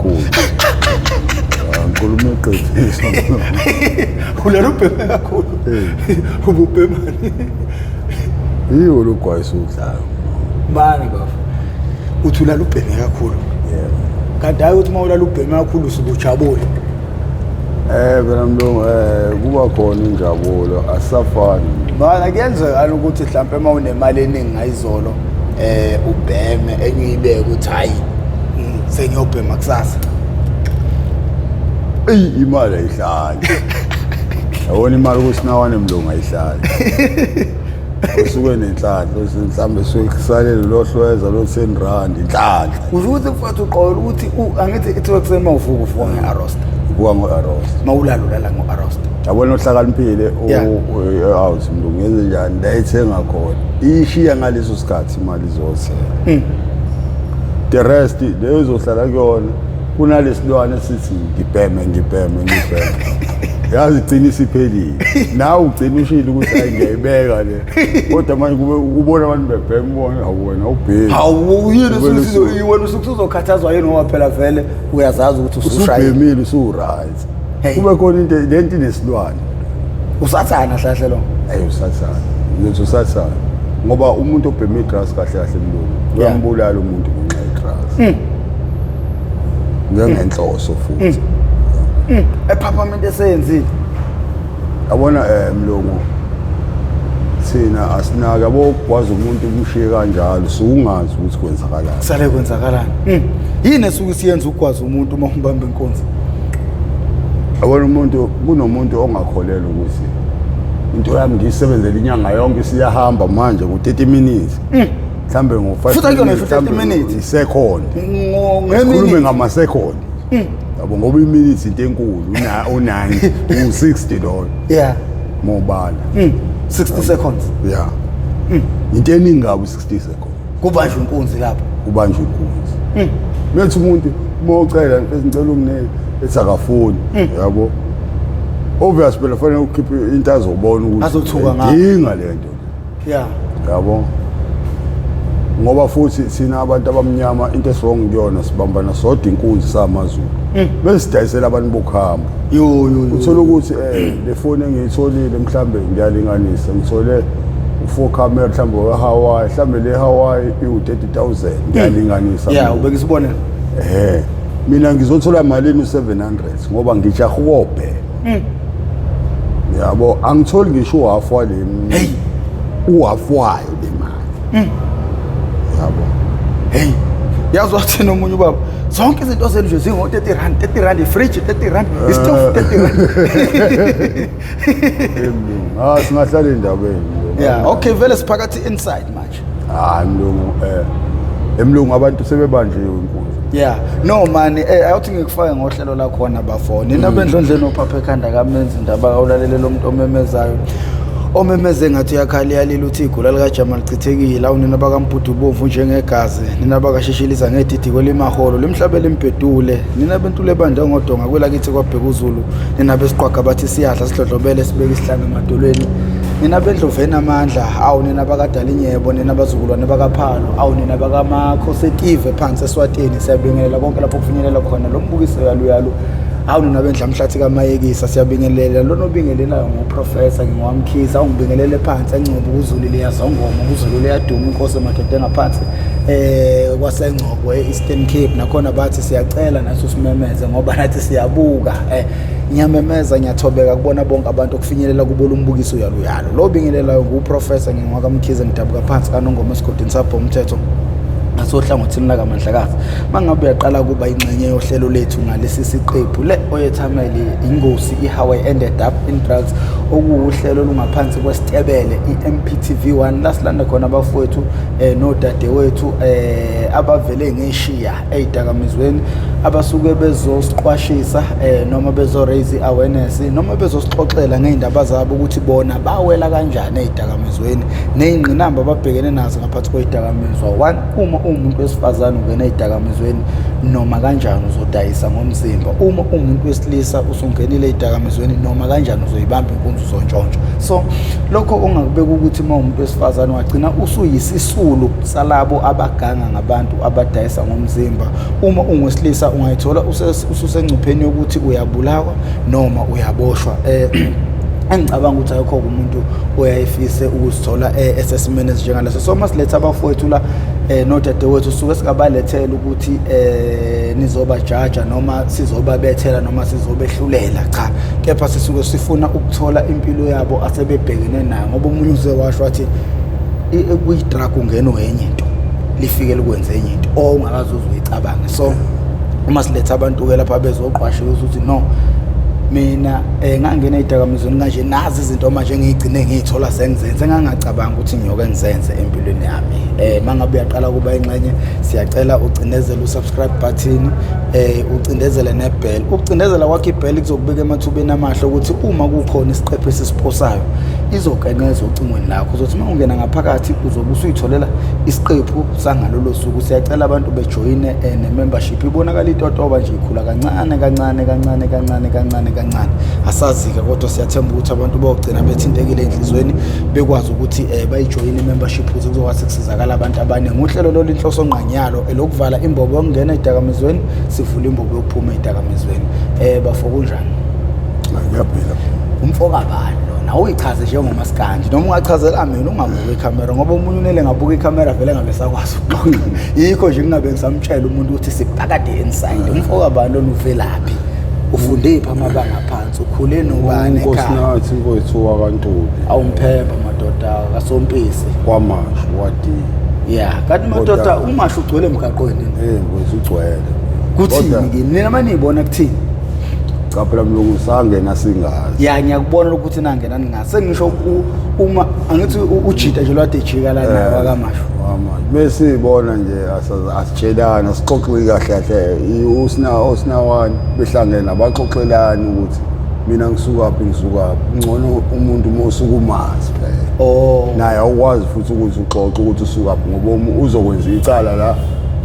Kakhulu. Ah, ngikhuluma iqiniso. Ulala ubheme kakhulu. Ububhemani? Yiwo lo gwayi esiwudlayo. Bani bafo? Uthi ulala ubheme kakhulu. Yebo. Kanti hayi ukuthi uma ulala ubheme kakhulu usuke ujabule. Phela mlungu, kuba khona injabulo, asafani. Bana, kuyenzekala ukuthi mhlampe uma unemali eningi ngayizolo, ubheme enye uyibeke ukuthi hayi, sengiyobhema kusasa. Eyi, imali ayihlali. Yabona imali kusinawane mlungu ayihlali. Usuke nenhlanhla, mhlawumbe suke kusalele lo hlweza lo 10 rand inhlanhla. Usho ukuthi mfowethu uqola ukuthi angithi ithiwa kuseni uma uvuka uvuka nge-arosta. Uvuka ngo-arosta. Uma ulala ulala ngo-arosta. Yabona ohlakaniphile awuthi mlungu ngenze njani la ethenga khona. Iyishiya ngaleso sikhathi imali izothenga. The rest leyo izohlala kuyona kunalesilwane esithi ngibheme ngibheme ngibheme. Yazi igcina isiphelile. Nawe ugcina ushilo ukuthi hayi ngiyayibeka le. Kodwa manje kube ubona abantu bebhema ubona hawu wena ubhemi. Hawu yini Ubona wena usuke uzokhathazwa yini ngoba phela vele uyazazi ukuthi usushayile. Usubhemile usu-right. Hey. Kube khona into lento inesilwane. Usathana hlahle lo. Ayi usathana. Ngithi usathana. Ngoba umuntu obhema i-drugs kahle kahle mlungu uyambulala umuntu ngenxa ye-drugs. Ngengenhloso futhi. Ephaphama into eseyenzile. Yabona mlungu thina asinaka yabo ukwazi umuntu umshiye kanjalo sukungazi ukuthi kwenzakalani. Kusale kwenzakalani? Yini esuke siyenza ukwazi umuntu uma umbamba inkunzi? Yabona umuntu kunomuntu ongakholelwa ukuthi into yami ngiyisebenzele inyanga yonke siyahamba manje ngo-30 minutes. Mhlambe ngo-5 Futhi akuyona ngisho 30 minutes. I-second. Ngeminute. Sikhulume ngama-second. Yabo ngoba i-minutes into enkulu u-90 u-60 loyo. Mobala. 60 seconds. Yeah. Into eningi kabi u-60 seconds. Kubanjwa inkunzi lapho. Kubanjwa inkunzi. Methi umuntu uma ucela mfethu ngicela unginike ethi akafuni yabo. Obvious phela fanele ukhiphe into azobona ukuthi Azothuka ngayo. uyayidinga le nto. Yabo. Ngoba futhi thina abantu abamnyama into esi-wrong kuyona sibambana sodwa inkunzi samaZulu. Besidayisela abantu bokuhamba. Yo yo yo. Uthola ukuthi le phone engiyitholile mhlambe ngiyalinganisa ngithole u4 camera mhlambe we Hawaii mhlambe le Hawaii iwu 30,000 ngiyalinganisa. Yeah, ubeka isibonelo. Mina ngizothola malini u700 ngoba ngijaha ukobhema. Yabo angitholi ngisho uhalf wale. Hey. Uhalf wayo le mali. Yabo. Hey. Yazi wathi nomunye ubaba zonke izinto zenu nje zingo 30 rand, 30 rand ifridge, 30 rand, istove 30 rand. Ah singahlala endabeni. Yeah, okay vele siphakathi inside manje. Hayi mlungu emlungu abantu sebebanjiwe inkunzi. Yeah, no man, awuthi ngikufake ngohlelo lakhona bafo. Nina bendlondleni ophapha ekhanda kamenzi indaba kawulalele lo muntu omemezayo. Omemeze ngathi uyakhala iyalila uthi igula likaJama lichithekile. Awu nina bakaMbhudu bomvu njengegazi, nina bakashishiliza ngedidi kwelimaholo lemhlaba elimbhedule, nina bentule bande ngodonga kwelakithi kwaBheka uZulu, nina besiqwaga bathi siyadla sidlodlobele sibeke isihlanga emadolweni. Nina bendlovu enamandla, awu nina bakadalinyebo, nina bazukulwane bakaPhalo, awu nina bakamakhosetive phansi eSwatini, siyabingelela konke lapho kufinyelela khona lo mbukiso yaluyalu. Awu nina bendlamhlathi kaMayekisa, siyabingelela lona obingelelayo nguprofessor ngingowaMkhize, awungibingelele phansi eNgcobo kuZulu liyazongoma, kuZulu liyaduma inkosi emadoda engaphansi kwaseNgcobo e-Eastern Cape. Nakhona bathi siyacela nathi usimemeze ngoba nathi siyabuka. Ngiyamemeza ngiyathobeka kubona bonke abantu okufinyelela kubo lo mbukiso yaluyalo. Lo obingelelayo nguprofessor ngingowaMkhize, ngidabuka phansi kaNongoma esigodini sabho umthetho ngasohlangothini lakaMandlakazi. Mangabe uyaqala kuba ingxenye yohlelo lethu ngalesi siqephu le oyethameli ingosi i-How I Ended Up in Drugs, okuwuhlelo olungaphansi kwesitebele i-MPTV 1 la silanda khona abafowethu nodadewethu abavele ngeshiya ey'dakamizweni abasuke bezosiqwashisa noma bezo raise i-awareness noma bezosixoxela ngey'ndaba zabo ukuthi bona bawela kanjani ey'dakamizweni ney'ngqinamba ababhekene nazo ngaphansi kwey'dakamizwa. One, uma uwumuntu wesifazane ungena ey'dakamizweni noma kanjani uzodayisa ngomzimba. Uma uwumuntu wesilisa usungenile ey'dakamizweni noma kanjani uzoyibamba inkunzi uzontshontsha. So lokho ongakubeka ukuthi uma umuntu wesifazane wagcina usuyisisulu salabo abaganga ngabantu abadayisa ngomzimba. Uma ungosilisa ungayithola ususengcupheni yokuthi uyabulawa noma uyaboshwa. Engicabanga ukuthi ayikho umuntu oyayifise ukuzithola esesimeni esinjengaleso. So uma siletha abafowethu la nodadewethu, suke singabalethela ukuthi nizobajaja noma sizobabethela noma sizobehlulela, cha, kepha sisuke sifuna ukuthola impilo yabo asebebhekene nayo, ngoba omunye uze washo wathi kwi-drug ungena enye into, lifike likwenze enye into ongakaze uze uyicabange. So uma siletha abantu-ke lapha bezoqwashisa ukuthi no, mina ngangena ey'dakamizweni kanje, nazi izinto manje engiyigcine ngiyithola sengizenze engangacabanga ukuthi ngiyoke ngizenze empilweni yami. Uma ngabe uyaqala kuba ingxenye, siyacela ucindezele u-subscribe button, ucindezele ne-bell. Ukucindezela kwakho i-bell kuzokubeka emathubeni amahle ukuthi uma kukhona isiqephu esisiphosayo izokenqeza ocingweni lakho. Uzothi uma ungena ngaphakathi uzobe usuyitholela isiqephu sangalolo suku. Siyacela abantu bejoyine ne-membership. Ibonakala itotoba nje, ikhula kancane kancane kancane kancane kancane kancane, asazi-ke, kodwa siyathemba ukuthi abantu bayogcina bethintekile enhliziyweni, bekwazi ukuthi bayijoyine i-membership ukuze kuzokwazi kusizakala abantu abaningi. Uhlelo lolu inhloso ngqangi elokuvala imbobo yokungena ey'dakamizweni, sivule imbobo yokuphuma ey'dakamizweni. Bafo, kunjani? Ngiyaphila. Umfokabani lona? Uyichaze njengomasikandi noma ungachazela mina, ungabuki ikhamera, ngoba omunye unele ngabuka ikhamera vele ngabe sakwazi ukuxoxa. Yikho nje ngingabe ngisamtshela umuntu ukuthi siphakade inside. Umfokabani lona, uvelaphi, ufunde phi amabanga aphansi, ukhule nobani ekhaya? Nkosinathi mfowethu wakaNtuli. Awumphemba madoda kaSompisi. KwaMashu wadi. Ya, kanti madoda uMashu ugcwele emgaqweni. Mfowethu, ugcwele. Kuthini kini nina maniyibona, kuthini? Cha phela mlungu, sangena singazi. Ya, ngiyakubona ukuthi nangena ningazi. Sengisho uma angithi ujita nje lwade ejika la naye wakaMashu. Wamashu mesibona nje asitshelana, sixoxe kahle kahle. Usina osinawani behlangene abaxoxelani ukuthi mina ngisukaphi, ngisukaphi. Ngcono umuntu uma usuka umazi phela. Oh. Naye awukwazi futhi ukuthi uxoxe ukuthi usukaphi, ngoba uzokwenza icala la.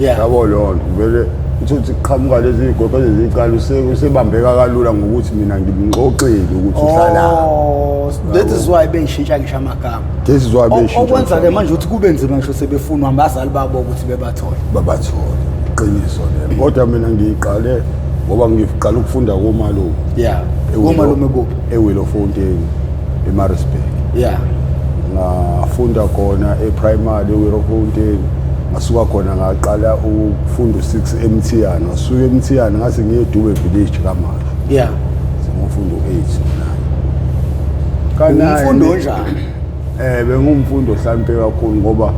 Yabo, leyo nto vele uthi kuqhamuka lezi iy'goqo lezi icala usebambeka kalula ngokuthi mina ngimxoxeli ukuthi uhlala. Oh, that is why beyishintsha ngisho amagama. This is why beyishintsha. Okwenza-ke manje ukuthi kube nzima ngisho sebefunwa abazali babo ukuthi bebathole. Babathole, iqiniso lelo. Kodwa mina ngiyiqale ngoba ngiqala ukufunda komalume. Komalume kuphi? eWillowfontein, eMaritzburg. Ngafunda khona e-primary eWillowfontein, ngasuka khona ngaqala ukufunda u-6 eMthiyane, ngasuka eMthiyane ngase ngiye eDube Village kaMashu. Sengifunda u-8 no-9. Umfundo onjani? Bengumfundo ohlakaniphe kakhulu, ngoba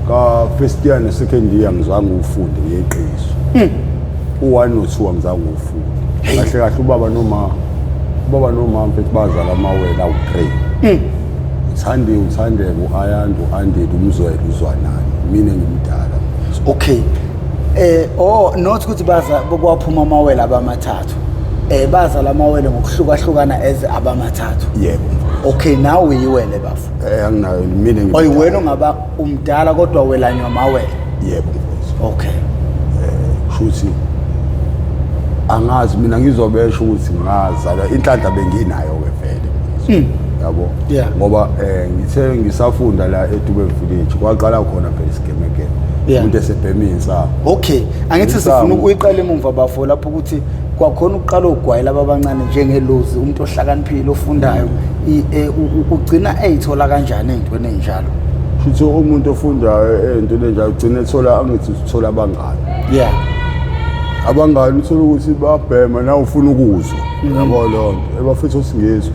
ka first year ne second year ngizange ufunde ngeqiniso. U1 no2 angizange ufunde. Kahle kahle ubaba noma mfethu bazala amawele awu3. Uthandi, uThandeka, uAyanda, uAndile, uMzwele, uZwanani. Mina ngimdala. Okay, oh, not ukuthi baza kwaphuma amawele abamathathu, baza lamawele ngokuhlukahlukana as abamathathu? Yebo. Okay, nawe uyiwele bafo? Anginayo, mina ngimdala. Oyi, wena ungaba umdala kodwa welanywa amawele? Yebo mfowethu. Okay. Shuthi angazi mina, ngizobesho ukuthi ngazalwa inhlanhla benginayo ke vele, yabo. Ngoba ngithe ngisafunda la eDube Village kwaqala khona phela isigemegeme, umuntu esebhema insangu. Okay, angithi Insangu. sifuna ukuyiqala emumva bafo, lapho ukuthi kwakhona ukuqala ugwayi laba abancane njengelozi, umuntu ohlakaniphile ofundayo ugcina eyithola kanjani ey'ntweni ey'njalo? Shuthi umuntu ofundayo ey'ntweni enjalo ugcina ethola, angithi uthola abangani. Abangani uthola ukuthi babhema, nawe ufuna ukuzwa, yabo leyo nto ebafethu usingizwe,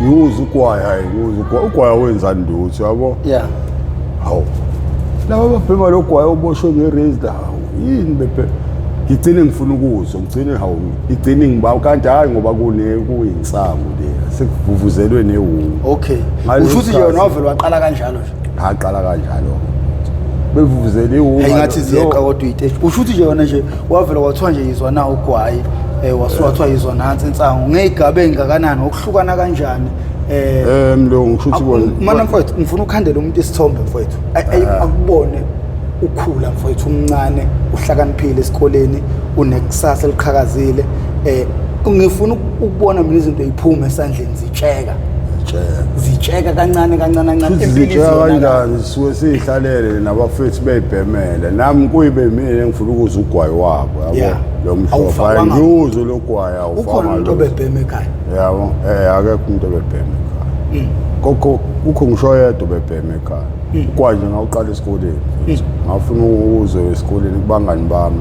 ngiwuza ugwayi, hayi, ngiwuza ugwayi, ugwayi awenzani lutho, yabo. Hawu, laba ababhema lo gwayi oboshwe nge-razor, hawu, yini bebhe? Ngigcine ngifuna ukuzwa, ngigcine, hawu, igcine ngiba kanti hhayi, ngoba kune kuyinsangu le sekuvuvuzelwe newungu. Okay. Ngaleso Usho ukuthi nje wena sikhathi- wavele waqala kanjalo nje? Ngaqala kanjalo, bevuvuzele iwungu. Hayi, ngathi ziyeqa kodwa uyiteshi. Usho ukuthi nje wena nje wavele kwathiwa nje yizwa na ugwayi, wasuka wathiwa yizwa nansi insangu, ngey'gaba ey'ngakanani, ngokuhlukana kanjani? Mlungu, kusho ukuthi Mana mfowethu, ngifuna ukhandela umuntu isithombe mfowethu, akubone ukhula mfowethu, umncane, uhlakaniphile esikoleni, unekusasa eliqhakazile. Ngifuna ukubona mina izinto ey'phuma esandleni zitsheka. Zitsheka. Zitsheka kancane kancane kancane. Futhi zitsheka kanjani? Sisuke siyihlalele nabafethu beyibhemele, nami kuyibe mina engifuna ukuza ugwayi wabo, yabo, lo mhlophe. Hayi, ngiwuzwe lo gwayi. Ukhona umuntu obebhema ekhaya? Yabo, akekho umuntu obebhema ekhaya. Kokho kukho ngisho yedwa obebhema ekhaya. Ugwayi nje ngawuqala esikoleni, ngafuna ukuzwe esikoleni kubangani bami,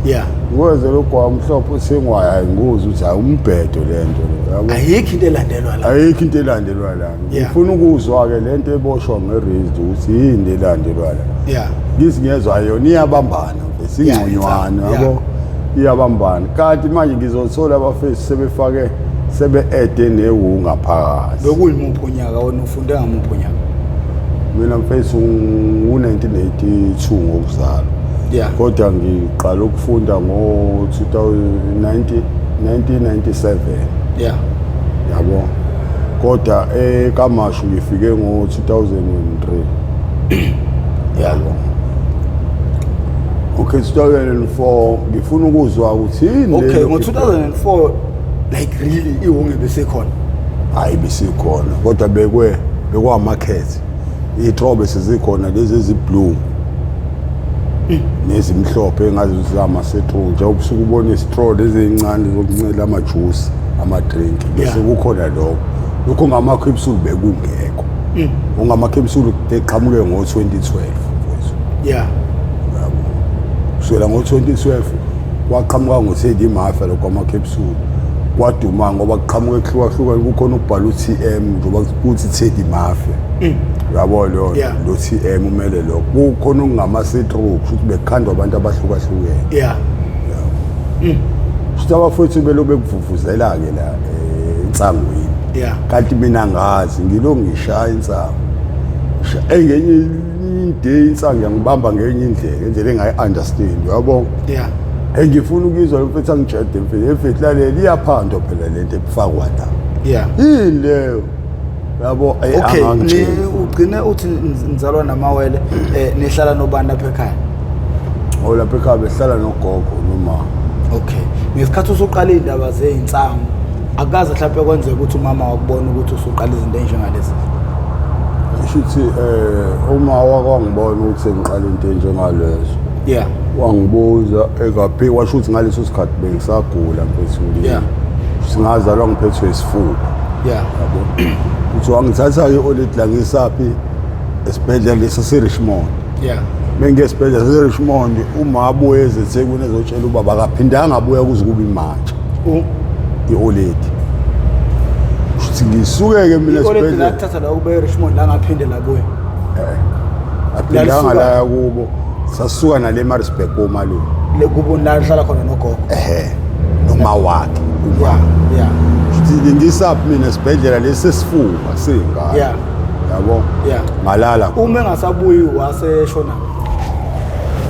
yabo. Ngikwenze lo gwayi omhlophe uthengwayo, hayi, ngikuzwe ukuthi hayi, umbhedo le nto le, yabo. Ayikho into elandelwa la. Ayikho into elandelwa la. Ngifuna ukuzwa-ke le nto eboshwa nge-raised ukuthi yini elandelwa la. Ngithi ngiyezwa yona iyabambana, singconywana, yabo, iyabambana. Kanti manje ngizothola abafesi sebefake, sebe-ede newu ngaphakathi. Bekuyimuphi unyaka? Wena ufunde ngamuphi unyaka? Mina mfethu, ngu-1982 ngokuzalwa. Kodwa ngiqala ukufunda ngo-2000 1997. Yabo, kodwa eKamashu ngifike ngo-2003. Yabo, okay, 2004. Ngifuna ukuzwa ukuthi yini Okay, ngo-2004, like really, iwunge besekhona? Hayi, besikhona, kodwa bekwe bekwamakhethe iy'trobe sezikhona lezi ezi-blue nezimhlophe, engazi ukuthi zama-citron, njengoba usuke ubona i-straw lezi ey'ncane zokuncela amajusi, ama-drink, bese kukhona lokho. Lokho ngamakhepsuli bekungekho. Ongamakhepsuli eqhamuke ngo-2012, mfowethu. Yabo, kusukela ngo-2012 kwaqhamuka ngo-Teddy Mafia lokho amakhepsuli, kwaduma ngoba kuqhamuka kuhlukahlukene, kukhona ukubhala u-TM njengoba kuthi Teddy Mafia, uyabo leyo. Lo TM umele lokho. Kukhona okungama-see-through, kusho ukuthi bekukhandwa abantu abahlukahlukene. Kusho ukuthi abafowethu belo bekuvuvuzela-ke la ensangwini. Kanti mina ngazi ngilo ngishaya insangu. Ngenye inde insangu yangibamba ngenye indlela, indlela engayi-understand, uyabo. Engifuna ukuyizwa lo mfethu angitshede, mfethu, mfethu, lalela, iyaphandwa phela lento ebufakwa la. Yini leyo, yabo? Okay. Angangitsheli. Ugcine uthi nizalwa namawele, nihlala nobani lapha ekhaya? Oh, lapha ekhaya behlala nogogo noma. Okay, ngesikhathi usuqala iy'ndaba zey'nsangu, akukaze mhlawumpe kwenzeka ukuthi umama wakubona ukuthi usuqala izinto ey'njengalezi? Shuthi uma wakwangibona ukuthi sengiqala into enjengalezo, wangibuza engaphi, washo ukuthi ngaleso sikhathi bengisagula, mfethu. Singazalwa ngiphethwe isifuba. Yabo, uthi wangithatha-ke oledi la ngisaphi esibhedlela lesi sase-Richmond. Bengiye esibhedlela sase-Richmond, uma abuye ezeThekwini ezotshela ubaba, akaphindanga abuya kuze kube imanje. I-oledi, shuthi ngisuke-ke mina I-oledi esibhedlela. Lakuthatha la kube eRichmond, la ngaphinde labuya? Aphindanga. Lalisuka- Laya kubo, sasuka nale Maritzburg komalume. Le kubo la hlala khona nogogo? Ehe, noma wakhe. Shuthi ngisaphi mina esibhedlela lesi sesifuba singane. Yabo. Ngalala. Uma engasabuyi waseshona?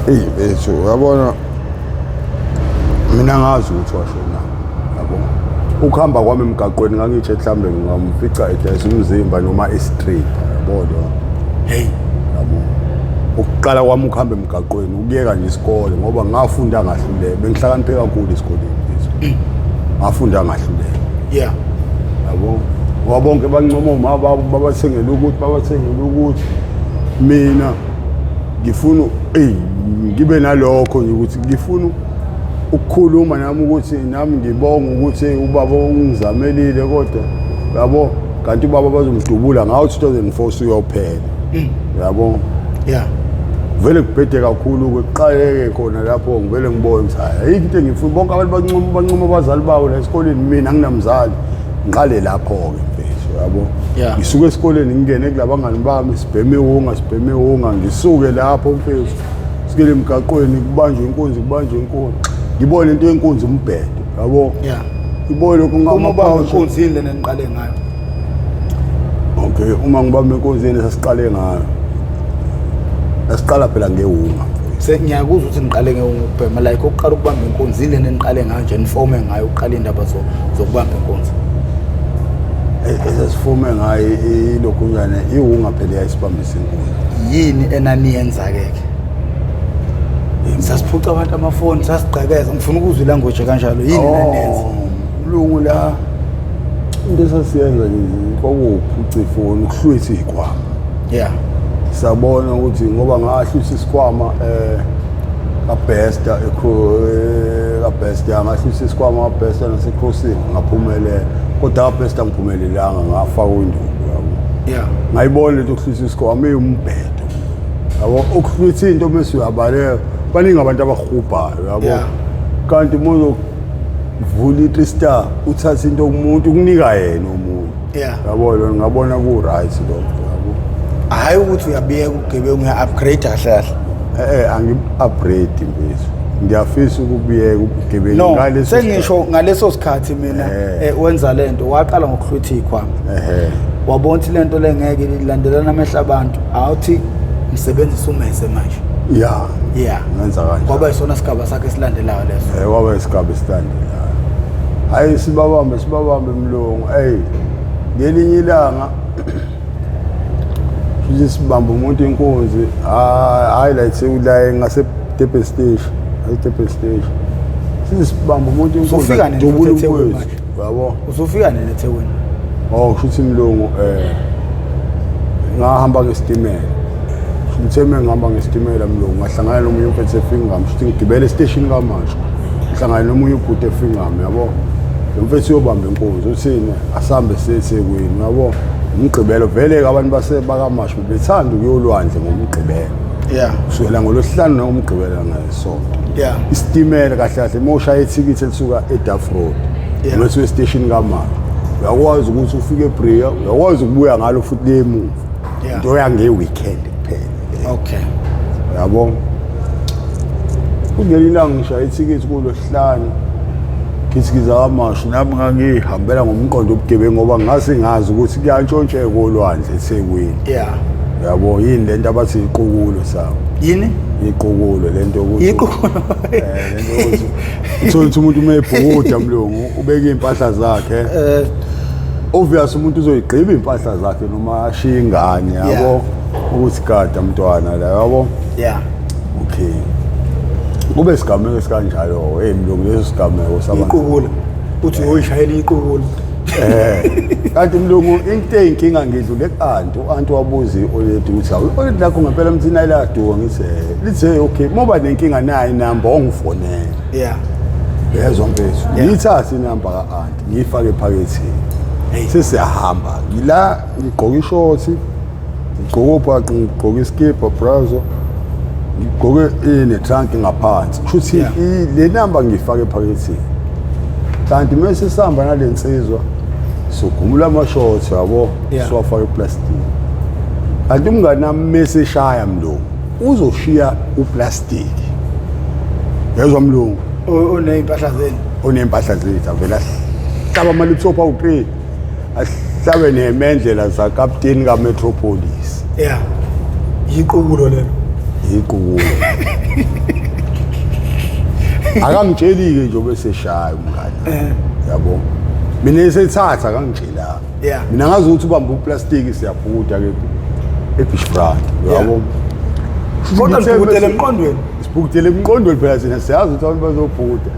Eyi bethu, uyabona, mina ngazi ukuthi washona, yabo. Ukuhamba kwami emgaqweni ngangitshe mhlambe ngingamfica edayisa umzimba noma e-street, yabo lo. Hey. Yabo, ukuqala kwami ukuhamba emgaqweni, ukuyeka nje isikole, ngoba ngafunda ngahluleka, bengihlakaniphe kakhulu esikoleni mfethu, ngafunda ngahluleka. Yabo, ngoba bonke bancoma oma babo, babathengela ukuthi, babathengela ukuthi, mina ngifuna, eyi, ngibe nalokho nje ukuthi ngifuna ukukhuluma nami ukuthi nami ngibonga ukuthi ubaba ungizamelile, kodwa yabo, kanti ubaba bazomdubula ngawo 2004, suyophela, yabo. Vele kubhede kakhulu, kuqaleke khona lapho, ngivele ngibone ukuthi hayi, ayikho into engifuna. Bonke abantu bancoma abazali babo la esikoleni, mina nginamzali. Ngiqale lapho-ke, mfethu, yabo. Ngisuke esikoleni ngingene kulabangani bami, sibheme iwunga, sibheme iwunga. Ngisuke lapho, mfethu, sikele emgaqweni, kubanjwe inkunzi, kubanjwe inkunzi, ngibone into yenkunzi, umbhedo, yabo. Ngibone lokhu. Uma ubamba ngama-pouch. inkunzi, yini lena niqale ngayo? Okay, uma ngibamba inkunzi, yini sasiqale ngayo? Sasiqala phela ngewunga, mfethu. Ngiyakuzwa ukuthi niqale ngokubhema, like ukuqala ukubamba inkunzi, yini lena niqale ngayo nje, nifome ngayo ukuqala iy'ndaba zokubamba inkunzi? Esasifume ngayo ilokhunjane, iwunga phela yayisibambisa inkunzi. Yini enaniyenza-ke ke? Sasiphuca abantu amafoni, sasigqekeza, ngifuna ukuzwa i-language kanjalo, yini enaniyenza? Oh, umlungu la Into esasiyenza nje kwakuwuphuca ifoni, ukuhlwitha iy'khwama. Yeah. Sabona ukuthi ngoba ngahlwitha isikhwama kaBester kaBester, ngahlwitha isikhwama kaBester nase-crossing, ngaphumelela. Kodwa kaBester ngiphumelelanga, ngafaka induku, yabo. Yeah. Ngayibona lento yokuhlwitha isikhwama iwumbhedo, yabo. Ukuhlwitha into mese uyabaleka, baningi abantu abahubhayo, yabo. Yeah. Kanti uma uzovula i-three star uthathe into kumuntu, ukunika yena umuntu. Yeah. Yabo, lona ngabona ku-right lokho, yabo. Hhayi ukuthi uyabiyeka ubugebengu, uya-upgrade kahle kahle. Angi-upgrade mfethu, ngiyafisa ukubiyeka ubugebengu No, ngaleso sengisho ngaleso sikhathi mina wenza lento, waqala ngokuhlwitha iy'khwama. Ehhe. Wabona ukuthi lento le ngeke ilandelana amehlo abantu, awuthi ngisebenzisa umese manje. Ya. Yeah. Ngenza kanjalo. Kwaba yisona sigaba sakhe esilandelayo leso. Kwaba isigaba esilandelayo. Hayi, sibabambe sibabambe mlungu. Ey, ngelinye ilanga futhi sibamba umuntu inkunzi, hayi la la ngase Durban station, eDurban station. Sithi sibamba umuntu inkunzi. Usufika nini dubula futhi eThekwini umfowethu, manje? yabo. Usufika nini eThekwini? Oh, kusho ukuthi mlungu ngahamba ngesitimela. Ngithe uma ngihamba ngesitimela mlungu, ngahlangana nomunye umfethu eFingham, shuthi ngigibele esiteshini kaMashu. Ngihlangana nomunye ubhuti eFingham, yabo. Lo mfethu uyobamba inkunzi, uthini asambe siye eThekwini, yabo. Umgqibelo vele-ke abantu base bakaMashu bebethanda ukuyolwandle ngomgqibelo. Yeah. Kusukela ngolwesihlanu nangomgqibelo ngesonto. Yeah. Isitimela kahle kahle uma ushaya ithikithi elisuka eDuff Road, Yeah. noma esiteshini kaMashu, uyakwazi ukuthi ufike eBria, uyakwazi ukubuya ngalo futhi le emuva. Yeah. Into yange-weekend kuphela. Okay. Yabo. Kungelinye ilanga ngishaya ithikithi kulwesihlanu, khithikiza kaMashu, nami ngangihambela ngomqondo wobugebengu ngoba ngase ngazi ukuthi kuyantshontsheka olwandle eThekwini. Yeah. Yabo, yini lento abathi iqukulo sabo? Yini? Iqukulo lento ukuthi Iqukulo. Lento ukuthi uthola ukuthi umuntu uma ebhukuda mlungu ubeka iy'mpahla zakhe. Obvious umuntu uzoyigqiba iy'mpahla zakhe noma ashiye ingane, yabo, ukuthi gada mntwana la, yabo. Yeah. Okay. Kube isigameko esikanjalo, hey mlungu, leso sigameko sabantu. Iqukulo. Uthi uyoyishayela iqukulo. Kanti mlungu into eyinkinga ngidlule ku-anti, u-anti wabuza i-oledi ukuthi hawu i-oledi lakho ngempela mthina iladuka, ngithi lithe okay, uma uba nenkinga nayo inamba ongifonela. Yeah. Yezwa mfethu, Yeah. ngiyithathe inamba ka-anti ngiyifake ephaketheni. Hey. Sesiyahamba ngila ngigqoke ishorts, ngigqoke ubhaqa, ngigqoke iskipa brazo, ngigqoke ne-trunk ngaphansi. Kusho ukuthi Yeah. le namba ngiyifake ephaketheni. Kanti mase sihamba nale nsizwa sogumula ama-shorts, yabo, Yeah. siwafake eplastiki. Kanti umngani wami mese eshaya mlungu uzoshiya uplastiki, yezwa mlungu, Oney'mpahla zenu. Oney'mpahla zethu, avele ahlaba ama-laptop awu-3, ahlabe nemendlela zakapteni kaMetropolis. Yeah. Iqukulo lelo. Iqukulo. Akangitsheli-ke nje obeseshaya umngani, yabo. Mina esethatha akangitshelanga. Yeah. Mina ngazi ukuthi ubamba uplastiki, siyabhukuda-ke e-beach front, Yeah. yabo. Kodwa Ngithe nibhukudele emqondweni. Sibhukudele emqondweni phela, thina siyazi ukuthi abantu bazobhukuda.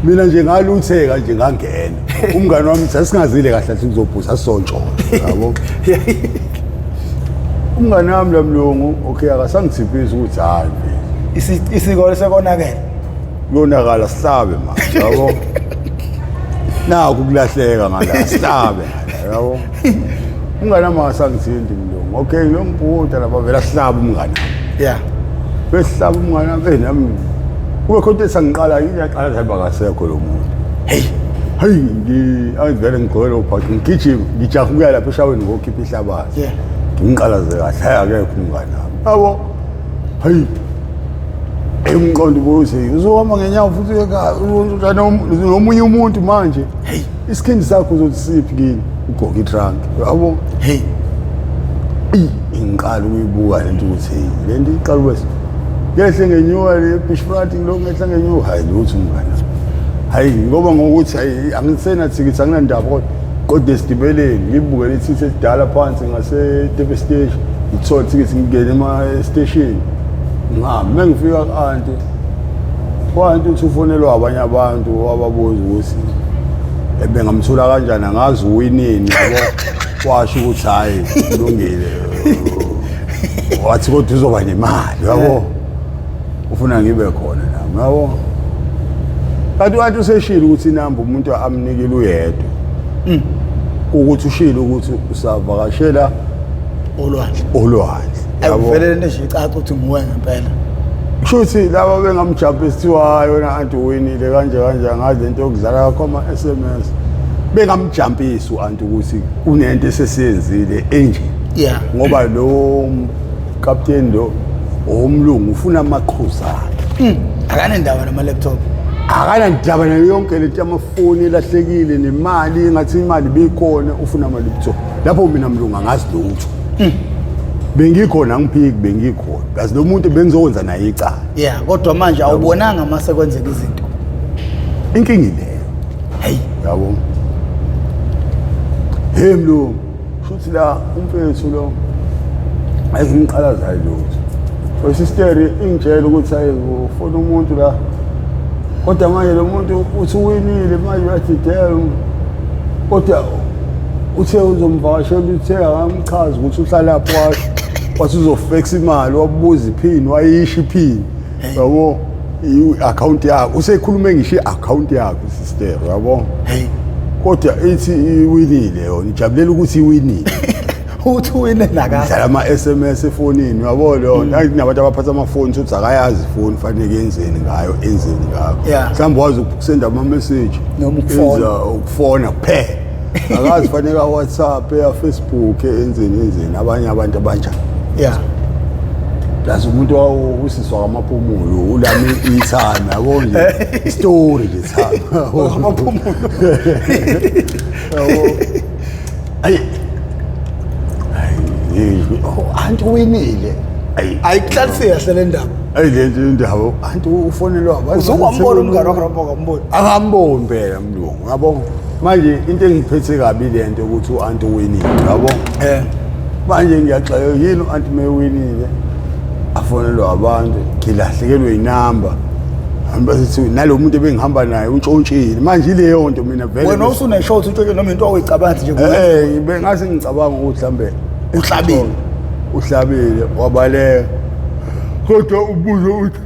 Mina nje ngalutheka nje ngangena. Umngani wami sasingazile kahle kahle ukuzobhuza, sasizontshontsha, yabo. Umngani wami la mlungu, okay, akasangithiphisi ukuthi hayi mfethu, Isikole sekonakele. kuyonakala, sihlabe manje, yabo. Nakho ukulahleka ngala, sihlabe ngala, yabo. Umngani wami akasangithinti mlungu. Okay, lo ngibhukuda lapha vele asihlabe umngani wami. Yeah. Besihlaba umngani wami, nami kube khona into esangiqala, iyaqala hamba kasekho lo muntu. Hey. Hayi, angivele ngigqoke lo bhaqa, ngigijima, ngijaha ukuya lapha eshaweni ngokhipha ihlabathi. Yeah. Ngimqalaze kahle, hayi akekho umngani wami, yabo. Hayi, umqondo ubuthi uzohamba ngenyawo futhi ekhaya, uzontshontsha nomunye umuntu manje. Hey. Isikhindi sakho uzothi siphi kini, ugqoke itrunk, yabo. Hey. Ngiqala ukuyibuka lento ukuthi hey, lento iqala ube ngehle ngenyuka le beach front, ngilokhu ngehla ngenyuka, hayi lutho umngani. Hayi ngoba ngokuthi hayi angisena thikithi, anginandaba, kodwa kodwa esitimeleni ngibukele ithikithi elidala phansi ngase-Durban station, ngithole ithikithi ngingene ema-station, ngihambe. Uma ngifika ku-anti, ku-anti uthi ufonelwa abanye abantu, wababuza ukuthi Bengamthola kanjani angazi uwinini yabo. Washo ukuthi hayi kulungile. Wathi kodwa uzoba nemali yabo. Ufuna ngibe khona nami yabo. Kanti wathi useshilo ukuthi inamba umuntu amnikile uyedwa. Ukuthi ushilo ukuthi usavakashela Olwandle. Olwandle. Yabo. Ayivele lento nje icaca ukuthi nguwe ngempela. Kusho ukuthi laba bengamjabhi sithiwa hayi wena anti uwinile kanje kanje angazi lento yokudlala kakho ama-SMS. Bengamjampisi u-anti ukuthi kunento esesiyenzile enje. Ngoba lo kapteni lo owomlungu ufuna amaqhuzu akhe. Akanendaba nama-laptop. Akanandaba nayo yonke lento yamafoni elahlekile nemali ngathi imali bikhona ufuna ama-laptop. Lapho mina mlungu angazi lutho. Bengikhona angiphiki bengikhona. Kazi lo muntu bengizokwenza naye icala. Yeah, kodwa manje awubonanga mase kwenzeka izinto. Inkinga ileyo. Hey, yabo. Hey mlungu, shuthi la umfethu lo ayingiqalazayo lutho. Osisteri ingitshela ukuthi hayi ufuna umuntu la. Kodwa manje lo muntu uthi uwinile manje uyadideka. Kodwa uthe uzomvakashela uthe akamchazi ukuthi uhlalaphi washo. Wathi uzofexa imali wabuza iphini wayisho iphini. Yabo i-account yakho usekhulume ngisho i-account yakho sister yabo. Hey. Kodwa ithi iwinile yona ijabulela ukuthi iwinile. Uthi uwine naka. Dlala ama SMS efonini yabo leyo nto. Kunabantu abaphatha amafoni ukuthi akayazi ifoni fanele yenzeni ngayo enzeni ngayo. Mhlawumbe wazi ukusenda ama message noma ukufona. Ukufona kuphela. Akazi fanele ka WhatsApp, ya Facebook enzeni enzeni abanye abantu abanjani. Plus umuntu usiswa kwamaphumulo ulami ithana yabo nje story nje thana. Kwamaphumulo. Yabo. Ayi. Ayi, anti uwinile. Ayi. Ayikuhlalisi kahle le ndaba. Ayi le ndaba anti ufonelwa abantu. Usukwambona umngane wakho lapho akamboni. Akamboni phela mlungu yabo. Manje into engiphethe kabi le nto ukuthi u-anti uwinile yabo. Manje ngiyaxakeka yini u-anti mewinile afonelwa abantu ngilahlekelwe inamba. Hamba sithi nalo muntu ebengihamba naye untshontshile. Manje ileyo nto mina vele. Wena usune-shot untshontshe noma into awuyicabanga nje. Bengase ngicabanga ukuthi mhlambe uhlabile. Uhlabile wabaleka. Kodwa ubuzo uthi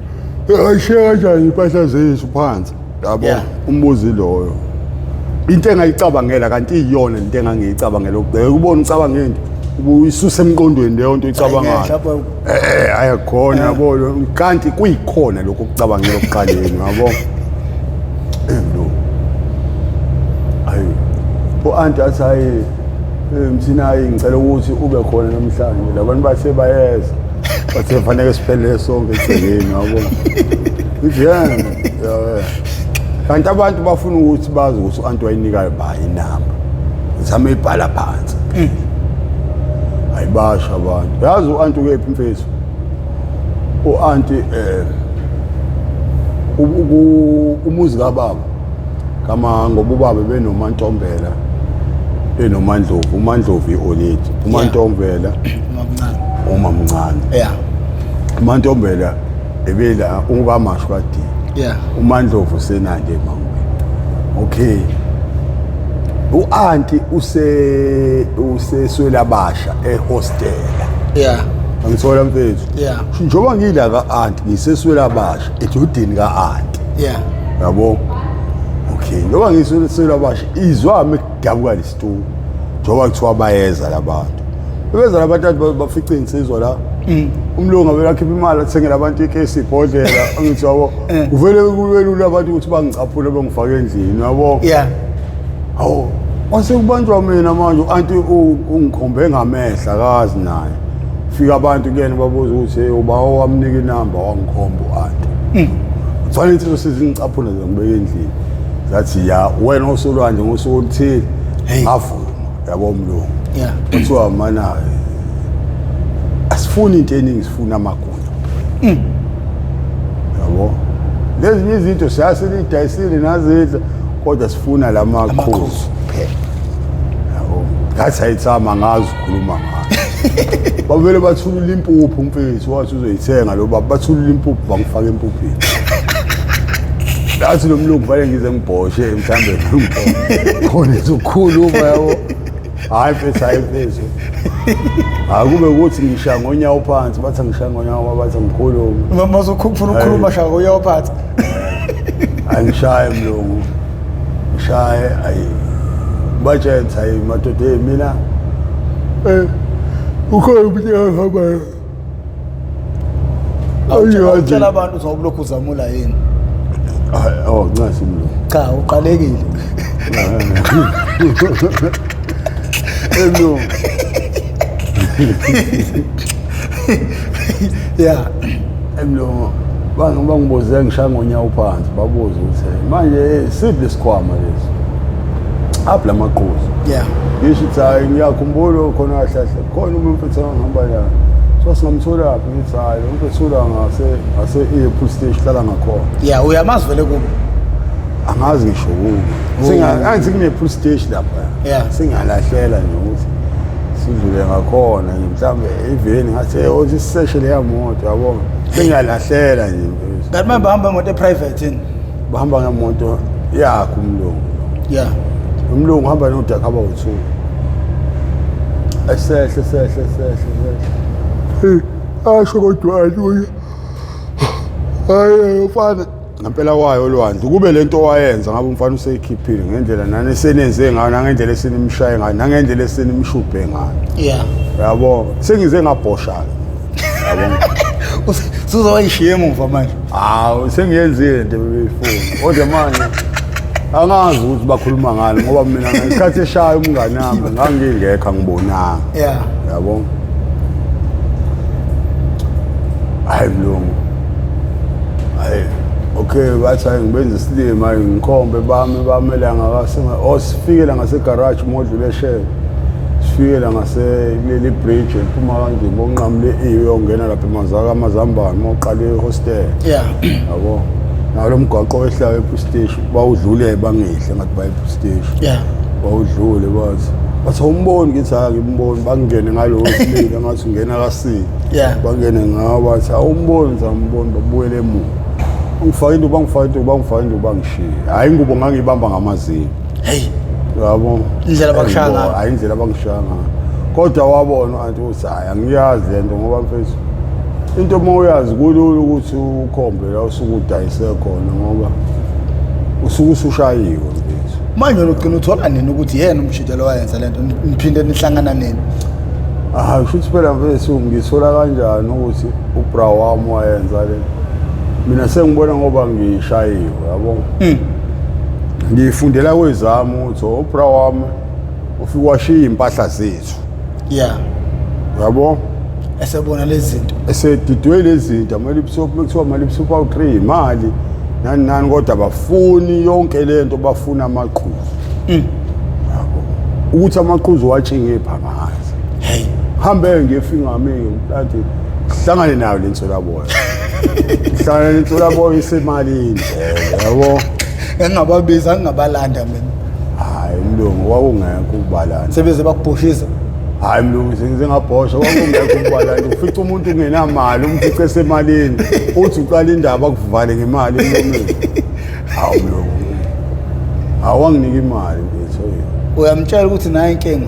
ayishiye kanjani impahla zethu phansi. Yabo umbuzo loyo. Into engayicabangela kanti iyona into engangiyicabangela ukubheka ubona ucabanga into ubuyisusa emqondweni leyo nto uyicabangayo. Ayakhona yabo kanti kuyikhona lokho okucabangela okuqaleni yabo. Lo. Ayi. U-anti athi hayi mthina hayi ngicela ukuthi ube khona namhlanje labantu bathe bayeza. Bathe fanele siphelele sonke egcekeni yabo. Ngithi yena. Kanti abantu bafuna ukuthi bazi ukuthi u-anti wayinikayo ba inamba. Ngizame ibhala phansi. Ayibasha abantu. Yazi u-anti ukephi mfethu? U-anti umuzi kababa kama ngoba ubaba benoMantombela benoMandlovu, uMandlovu i-oledi, uMantombela umamncane. uMantombela ebela ukamashu kade. uMandlovu senande emangweni. Okay. U-anti useswelabasha ehostela. Angithola mfethu. Njengoba ngila ka-anti ngiseswelabasha ejodini ka-anti. Yabo. Okay, njengoba ngiseswelabasha izwami kudabuka lesitulo. Njengoba kuthiwa bayeza labantu. Bebeza labantu bafice insizwa la. Umlungu avele akhipha imali athengele abantu ikesi ibhodlela angithi yabo. Uvele kube lula abantu ukuthi bangicaphule bangifake endlini yabo. Hawu, wase kubanjwa mina manje u-anti ungikhombe ngamehla akazi naye. Fika abantu kuyena babuza ukuthi hey uba owamnika inamba wangikhomba u-anti. Kufanele insizwa sezingicaphula zangibeka endlini. Zathi ya wena osolwandle ngosuku oluthile. Ngavuma yabo umlungu. Kuthiwa mana asifuni into eningi sifuna amagunya. Yabo. Lezinye izinto siyasilidayisile nazidla kodwa sifuna lamaqhuzu kuphela. Yabo. Ngathi ayithama ngazi ukukhuluma ngayo. Bavele bathulula impuphu mfethu wathi uzoyithenga lo baba bathulula impuphu bangifaka empuphini. Athi lo mlungu fanele ngize ngibhoshe mhlambe khona izokhuluma yabo. Hayi mfethu, hayi mfethu. Akube ukuthi ngishaya ngonyawo phansi, bathi ngishaya ngonyawo, bathi ngikhulume. Uma usufuna ukukhuluma shaya ngonyawo phansi. Angishaye mlungu. Ngishaye ayi. Batshela hayi madoda hey mina ukhona umuntu ohambayo. Awutshela abantu ukuthi wawulokhu uzamula yini? Oh, ncasi mlungu. Cha, uqalekile. Mlungu. Yeah. Mlungu. Bangibuze ngishaya ngonyawo phansi, babuze ukuthi manje siphi lesikhwama lesi? Aphi lamaqhuzu? Yeah. Ngisho ukuthi hayi ngiyakhumbula khona kahle kahle khona umuntu mfethu engihamba naye. So singamtholaphi? Ngithi hayi lo mfethu la ngase e-police station hlala ngakhona. Yeah, uyamazi vele kubo. Angazi ngisho kubo. Singathi kune police station lapha. Yeah. Singalahlela nje ukuthi sidlule ngakhona nje mhlambe iveni ngathi othi siseshe leya moto yabo. Singalahlela nje mfethu. Kanti manje bahamba ngemoto e-private yini? Bahamba ngemoto yakhe umlungu. Yeah. Umlungu uhamba nodaka abawu-2. Esehle sehle sehle sehle. Asho kodwa aluye. Hayi mfana ngempela wayo olwandle kube lento wayenza ngabe umfana useyikhiphile ngendlela nani esenenze ngayo nangendlela esenimshaye ngayo nangendlela esenimshubhe ngayo. Yeah. Yabo sengize ngabhosha. Yabo. Suzoyishiya emuva manje. Hawu sengiyenzile into ebebeyifuna. Kodwa manje angazi ukuthi bakhuluma ngani ngoba mina ngesikhathi eshaya umngane wami ngangingekho angibonanga. Yeah. Yabo. Hayi mlungu. Hayi okay bathi hayi ngibenza isilima hayi ngikhombe bami bamela ngakase oh sifike la ngase garage modlule eshele. Sifike la ngase kuleli bridge eliphuma kanje bonqamule iyongena lapha emazaka amazambane mawuqale ehostel. Yeah. Yabo. Nalo mgwaqo wehlayo epolice station bawudlule bangehle ngathi baye epolice station. Yeah. Bawudlule bathi awumboni ngithi hayi ngimboni bangene ngalo wesilile ngathi ungena kasini. Yeah. Bangene ngawo bathi awumboni ngizamboni babuyele emuva. Bangifaka into bangifaka into bangifaka into bangishiya. Hayi ingubo ngangibamba ngamazinyo. Hey. Yabo. Indlela abakushaya ngayo. Hayi indlela abangishaya ngayo. Kodwa wabona anti ukuthi hayi angiyazi lento ngoba mfethu into uma uyazi kulula ukuthi ukhombe la usuke udayise khona ngoba usuke usushayiwe mfethu. Manje ugcina uthola nini ukuthi yena umshidelo wayenza lento niphinde nihlangana nini? Ah, shuthi phela mfethu ngithola kanjani ukuthi ubra wami wayenza le. Mina sengibona ngoba ngishayiwe yabo. Ngifundela kwezami ukuthi ubra wami ufike washiya impahla zethu. Yeah. Yabo? Esebona lezi zinto. Esedidwe lezi zinto ama-lipsop kuthiwa ama-lipsop awu-3 imali nani nani kodwa bafuni yonke lento bafuna amaqhuzu. Yabo. Ukuthi amaqhuzu watshinge phansi. Hey. Hambe ngefingami ngithi hlangane nayo lensolaboya. Hlangane lensolaboya isemalini yabo. Engingababiza ngingabalanda mina. Hayi mlungu kwakungekho ukubalana. Sebeze bakubhoshisa. Hayi mlungu sengize ngabhosha kwakungekho ukubalana. Ufica umuntu ungenamali umfice esemalini uthi uqala indaba akuvale ngemali emlomeni. Hawu mlungu. Awanginiki imali mfethu. Uyamtshela ukuthi naye inkinga.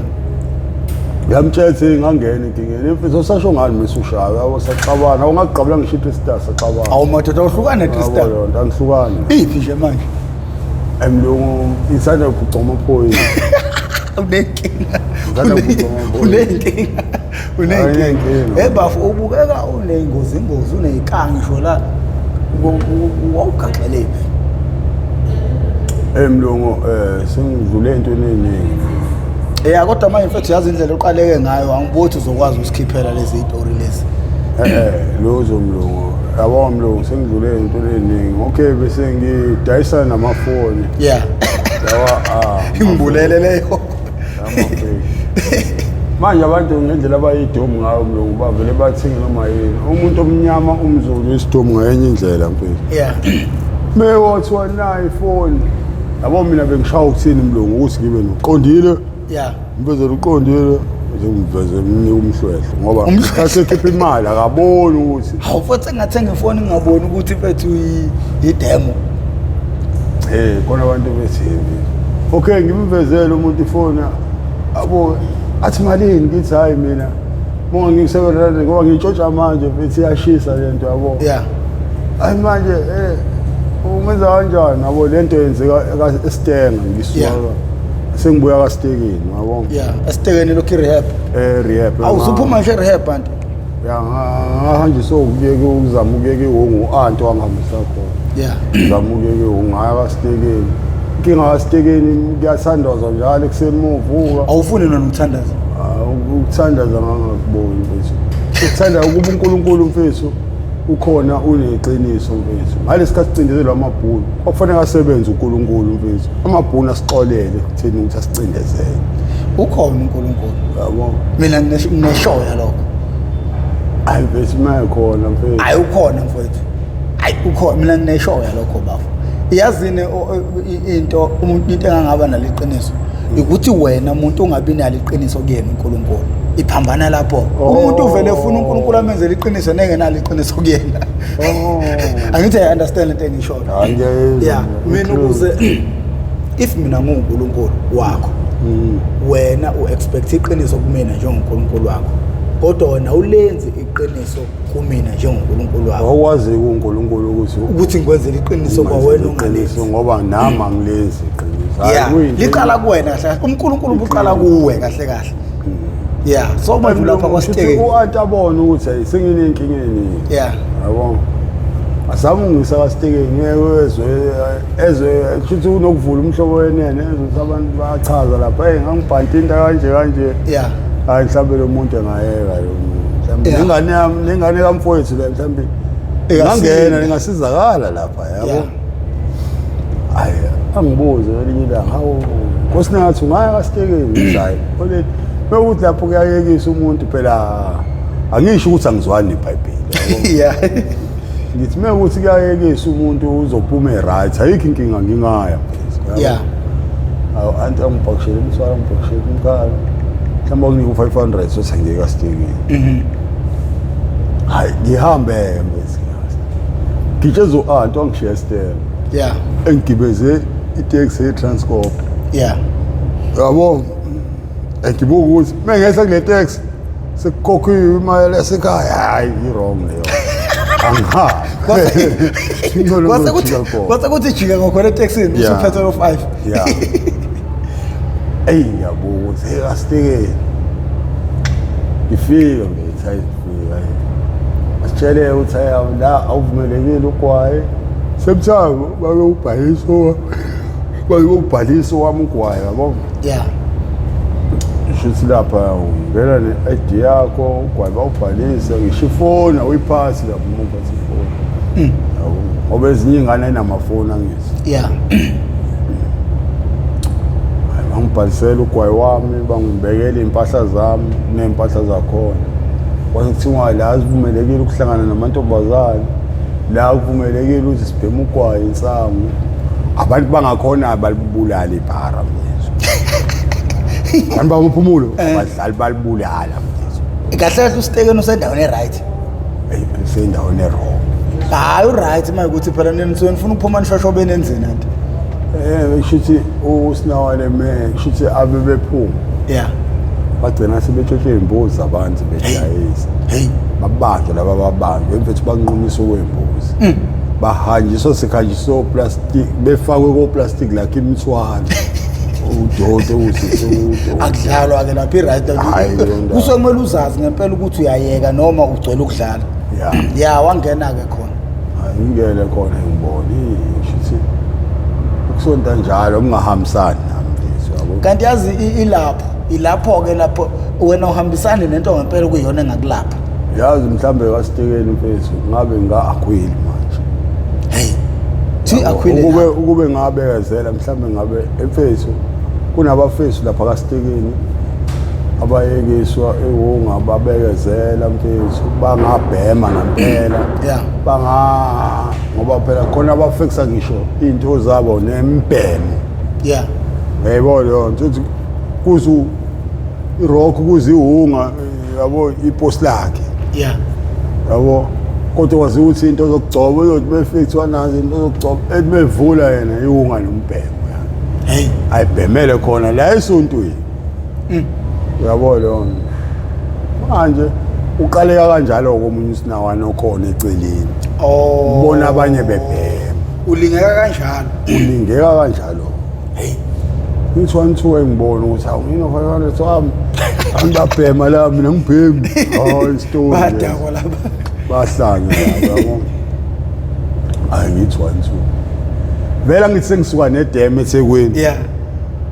Ngiyamtshela ukuthi ngangena enkingeni. Mfethu usasho ngani mase ushaya yabo saxabana. Awungaqabula ngisho i-three star saxabana. Awu madoda uhlukane Yabo three star. yonto angihlukani. Iphi nje manje? Emlungu isanda kuphuca amaphoyisa. Unenkinga. Ngithanda ukukhuluma. Unenkinga. Unenkinga. Unenkinga. Eh bafo ubukeka unengozi ingozi unezikangi ngisho la. Wawugaxelephi? Emlungu sengidlule entweni eningi. Yeah kodwa manje mfethu yazi indlela oqaleke ngayo angibuthi uzokwazi usikhiphela lezi story lezi. Lozo mlungu. Yabo mlungu sengidlule entweni eningi. Okay bese ngidayisa namafoni. Yeah. Lawa ah Ngibulele leyo. Manje abantu ngendlela abayidomu ngayo mlungu bavele bathenge noma yini. Umuntu omnyama umZulu isidomu ngenye indlela mfethu. Yeah. Mewothiwa nayi ifoni. Yabo mina bengishaya ukuthini mlungu ukuthi ngibe noqondile. Yeah. Mvezele uqondile ngimveze mnike umhlwehle ngoba isikhathi ekhipha imali akaboni ukuthi Hawu futhi engathenga ifoni ngingaboni ukuthi mfethu i-demo. Khona abantu bethembi. Okay, ngimvezele umuntu ifoni abo athi malini, ngithi hayi mina monga ngiku-700 ngoba ngiyitshontsha manje mfethu, iyashisa lento yabo. Hayi manje ungenza kanjani yabo, lento yenzeka eStenga, ngisuka sengibuya kaStekeni yabo. Yeah, esitekeni lokhu rehab. Rehab. Awu, usuphuma nje rehab anti? Ya, ngahanjiswa ukuyeka, ukuzama ukuyeka ihungu, anti wangihambisa khona. Ngizama ukuyeka ihungu, ngaya kaStekeni. Inkinga kaStekeni kuyathandazwa njalo ekuseni uma uvuka. Awufuni nona ukuthandaza? Ah, ukuthandaza ngangakuboni mfethu. Ukuthanda ukuba uNkulunkulu mfethu ukhona, uneqiniso mfethu. Ngalesi sikhathi sicindezelwa amabhunu, kwakufanele asebenze uNkulunkulu mfethu, amabhunu asixolele kutheni ukuthi asicindezele. Ukhona uNkulunkulu. Yabo. Mina ngineshoya lokho. Hayi mfethu, uma ekhona mfethu. Hayi ukhona mfowethu, hayi ukhona, mina ngineshoya lokho bafo. Yazini into umuntu, into engangaba naliqiniso ukuthi wena umuntu ungabi nalo iqiniso kuyena uNkulunkulu, iphambana lapho. Umuntu uvele ufuna uNkulunkulu amenzele iqiniso nengenalo iqiniso kuyena. Angithi I understand into engishoyo? Hayi, ngiyayizwa. Yeah, mina ukuze if mina nguNkulunkulu wakho, wena u-expect iqiniso kumina njengoNkulunkulu wakho, kodwa wena ulenzi iqiniso kumina njengoNkulunkulu wakho. Awukwazi kuNkulunkulu ukuthi ukuthi ngikwenzele iqiniso kwawena ungalenzi. Iqiniso ngoba nami angilenzi iqiniso. Hayi, kuyinto Liqala kuwena kahle kahle, uNkulunkulu ubuqala kuwe kahle kahle. Yeah, so manje lapha kwasiteke. U-anti abone ukuthi hayi senginenkinga eningi. Yabo, azange ungisa kaSitekeni, ngeke ezwe ezwe kushuthi unokuvula umhlobo wenene, ezwe ukuthi abantu bayachaza lapha, hey ngangibhanti into kanje kanje. Hayi mhlawumbe lo muntu engayeka lo muntu mhlawumbe nengane yami, nengane kamfowethu la mhlawumbe Ingasinda. ngangena ningasizakala lapha yabo. Hayi angibuze ngelinye ilanga, hawu Nkosinathi, ungaya kaSitekeni? Ngithi hayi oledi bekuthi lapho kuyayekisa umuntu phela, angisho ukuthi angizwani neBhayibheli yabo. Ngithi uma ukuthi kuyayekisa umuntu uzophuma e-right, ayikho inkinga, ngingaya mfethu, yabo. Awu anti angibhakishele umthwalo, angibhakishele umkhalo, mhlawumbe akunika u-500 sothi angike kaSitekeni. Hayi ngihambe mfethu, ngitsheza u-anti wangishiya esitela, engigibeze iteksi ye-Transcorp. Yabo, ngibuka ukuthi uma ngehla kule taxi sekukhokhiwe imali yasekhaya, hayi i-wrong leyo, angihambi. Kwase kuthi kwase kuthi jika ngokhona etekisini, usuphethe lo 5. Ya, eyi ngiyabuka ukuthi hey kaSitekeni ngifike ngithi hayi ngifike, hayi asitshele ukuthi hayi la awuvumelekile ugwayi semthango, bake ubhaliso, bake ubhaliso wami ugwayi yabo. Shuthi lapha ungena ne-ID yakho, ugwayi bawubhalise, ngisho ifoni awuyiphathi lapho uma uphatha ifoni. Yabo, ngoba ezinye iy'ngane ayinamafoni angithi. Hayi, bangibhalisela ugwayi wami, bangibekela iy'mpahla zami ney'mpahla zakhona. Kwase kuthiwa la sivumelekile ukuhlangana namantombazane, la kuvumelekile ukuthi sibheme ugwayi, insangu. Abantu bangakhona balibulala ibhara mfethu, abantu bamaphumulo abadlali balibulala mfethu. Kahle kahle uSitekeni usendaweni e-right. Eyi, sendaweni e-wrong. Hayi u-right uma ukuthi phela nina nisuke nifuna ukuphuma nishoshobe nenzeni anti. Shuthi uSinawane me shuthi abe bephuma bagcina sebetshontshe iy'mbuzi zabantu bedayisa. Babanjwe laba, babanjwe mfethu, banqunyiswe kwey'mbuzi, bahanjiswa, sekhanjiswe oplastic, befakwe koplastic lakhe imithwalo, udoti ukuthi udoti. Akudlalwa-ke lapho, i-right. Hhayi, leyo ndawo. Kusuke kumele uzazi ngempela ukuthi uyayeka noma ugcwele ukudlala. Ya, wangena-ke khona. Hayi, ngingene khona ngibone shuthi ukusonta njalo kungahambisani nami mfethu yabo. Kanti yazi ilapho ilapho-ke lapho wena uhambisane nento ngempela kuyiyona engakulapha. Yazi mhlambe kaSitekeni mfethu ngabe nga-akhwili manje. Hey, thi Yabo, akhwile. Ukube ngabekezela mhlambe ngabe emfethu kunabafethu lapha kaSitekeni abayekiswa ewunga, babekezela mfethu, bangabhema ngempela. Banga ngoba phela khona abafikisa ngisho iy'nto zabo nembhemo. Uyayibona leyo nto ukuthi kuze i-rock, kuze ihunga yabo, iposi lakhe. Yabo. Kodwa wazi ukuthi into zokugcoba uyothi befike kuthiwa nazi into zokugcoba, ethi bevula yena iwunga nombhemo ya. Hey. Ayibhemele khona la esontweni. Uyabo leyo nto. Manje uqaleka kanjalo komunye usinawana okhona eceleni. Oh. Ubona abanye bebhema. Ulingeka kanjalo. Ulingeka kanjalo. Hey. Ngithi 1 2 engibona ukuthi awu ngino 500 wami. Angibabhema la mina ngibhemi. Hayi story. Badakwa lapha. Bahlanye laba yabo. Hayi ngithi 1 2. Vela ngithi sengisuka nedem eThekwini. Yeah.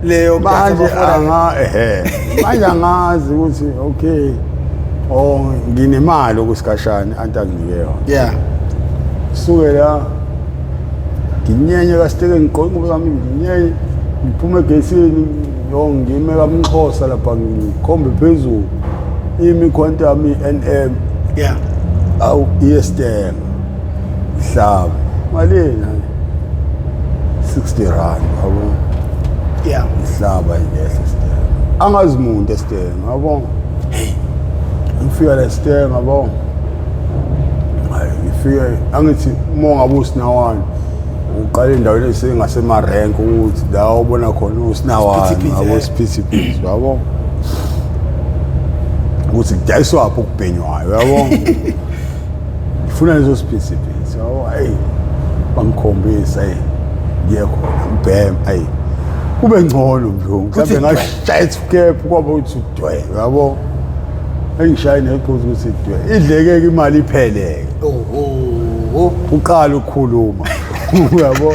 Leyo Manje anga ehe. Manje angazi ukuthi okay. Oh nginemali okusikhashana anti anginike yona. Yeah. Suke la nginyenye kasiteke ngigqoke ingubo zami nginyenye ngiphume egesini yo ngime kamxhosa lapha ngikhombe phezulu imi quantum i-NM Yeah. awu iyestenga ihlaba malini 60 rand yabo. Yeah. Ihlaba ngehla esitenga angazi muntu esitenga yabo. Hey. Ngifika la esitenga yabo, hayi ngifike angithi uma ungabe usinawane uqala endaweni esengasemarenk ukuthi la ubona khona usinawane Isiphithiphithi, yabo eh. siphithiphithi yabo ukuthi kudayiswaphi okubhenywayo yabo. Ngifuna leso siphithiphithi yabo. Hayi bangikhombisa, hey ngiye khona ngibhema, hayi kube ngcono mhlungu mhlawumbe Kuthi ngashaya ithukephu kwaba ukuthi dwe yabo, engishaye neqhuzu ukuthi dwe idleke-ke imali ipheleke. Oh. Uqala ukukhuluma uyabo,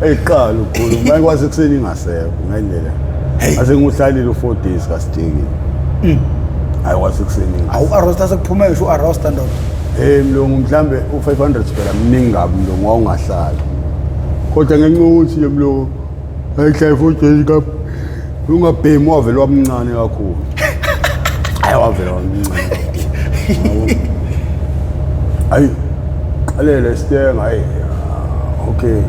eqala ukukhuluma ayikwazi ekuseni ingasekho ngendlela ase ngihlalile u4 days kasiteki, ayikwazi ekuseni ingasekho. Awu arrosta sekuphume ngisho uarrosta ndoda. Hey mlungu mhlambe u500 phela mningi kabi mlungu wawungahlali. Kodwa ngenxa yokuthi nje mlungu ayihlale 4 days ka ungabhemi wavele wamncane kakhulu. Hayi wavele wamncane. Yabo. Ayi qalele sitenga hayi okay.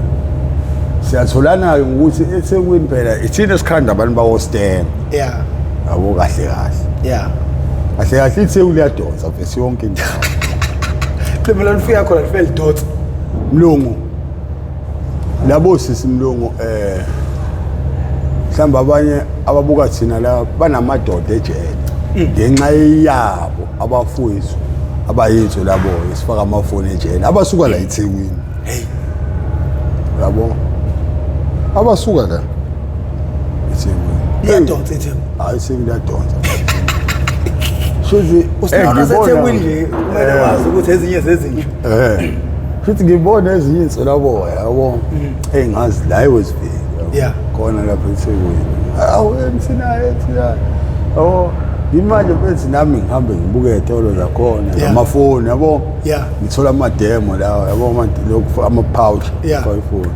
Siyatholana ke ngokuthi eThekwini phela ithina esikhanda abantu bawostenga. Yeah. Yabo kahle kahle. Yeah. Kahle kahle iTheku liyadonsa vese yonke indawo. Phela lifika khona lifike lidotsa. Mlungu labo sisi mlungu mhlawumbe abanye ababuka thina la banamadoda ejele ngenxa yabo abafowethu abayitho labo esifaka amafoni ejele abasuka la eThekwini. Hey. Yabo abasuka la eThekwini. Liyadonsa eThekwini. Hayi sekuyadonsa shuthi. Usinona seThekwini nje kumele wazi ukuthi ezinye zezinto. Futhi ngibona ezinye inswelaboya yabo engazi la eWestville yabo. Yeah. Khona lapha eThekwini awu emthinayo ethinayo yabo ngimanje mfethu nami ngihambe ngibuke ey'tolo zakhona Yeah. amafoni yabo. Yeah. Ngithola amademo lawa yabo lokhu ama-pouch Yeah. faka ifoni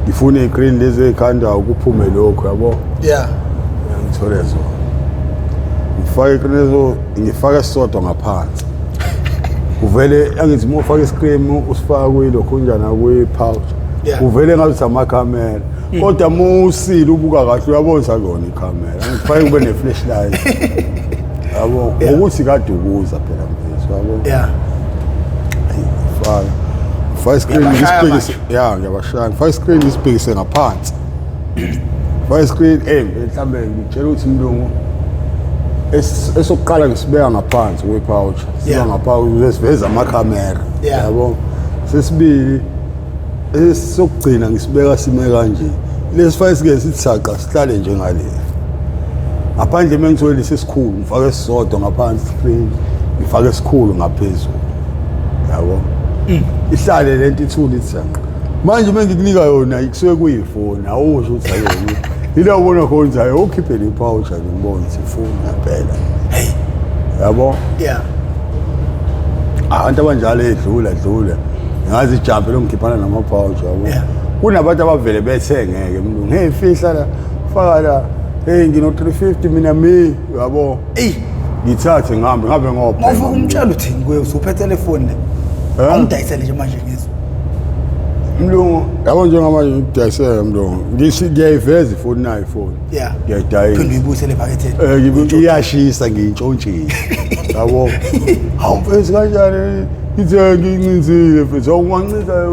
ngifune iy'creen lezi ey'khandayo kuphume lokhu yabo. Yeah. Ngithole zona ngifake iqiniso ngifake esisodwa ngaphansi kuvele angithi uma ufaka iscreen usifaka kuyilokhunjana kwi-pouch. Yeah. Kuvele ngathi amakhamera kodwa uma usile ubuka kahle uyabona sakuyona ikhamera ngifake kube ne-flashlight yabo ngokuthi kade ukuza phela mfethu yabo. Yeah. Faka ngifake iscreen Uyabashaya ngisibhekise ya ngiyabashaya ngifake iscreen ngisibhekise ngaphansi ngifake iscreen mhlawumbe ngitshela ukuthi mlungu esokuqala ngisibeka ngaphansi kwe-pouch siba Yeah. ngaphansi ukuze siveze amakhamera Yeah. yabo. Sesibili esokugcina ngisibeka sime kanje lesifake sike sithi saqa sihlale njengale ngaphandle uma ngithole lesi esikhulu ngifake esisodwa ngaphansi screen ngifake esikhulu ngaphezulu yabo ihlale lento ithule ithi sanqa. Manje uma ngikunika yona kusuke kuyifoni awusho ukuthi ayona ila ubona khona ukuthi hayi ukhiphe le pouch nje ngibone ukuthi ifoni ngempela. Hey. Yabo. Yeah. Abantu abanjalo edlula dlula ngazi ijampe longikhiphana nama-pouch yabo. Yeah. Kunabantu abavele bethengeke mlungu hey fihla la faka la hey ngino 350 mina mi yabo. Ey, Ngithathe ngihambe ngabe ngobhema. mawufika umtshela uthini kuye usuphethe telefoni le. Eh? Awumdayisele nje manje ngizwe. Mlungu yabo njengamanje ngidayisela mlungu ngiyayiveza ifoni nayo ifoni. Yeah. Ngiyayidayisa. Phinde uyibuyisele ephaketheni. Iyashisa ngiyintshontshile yabo. Hawu mfethu kanjani Ngithi ngiyincinzile mfethu, awungancinza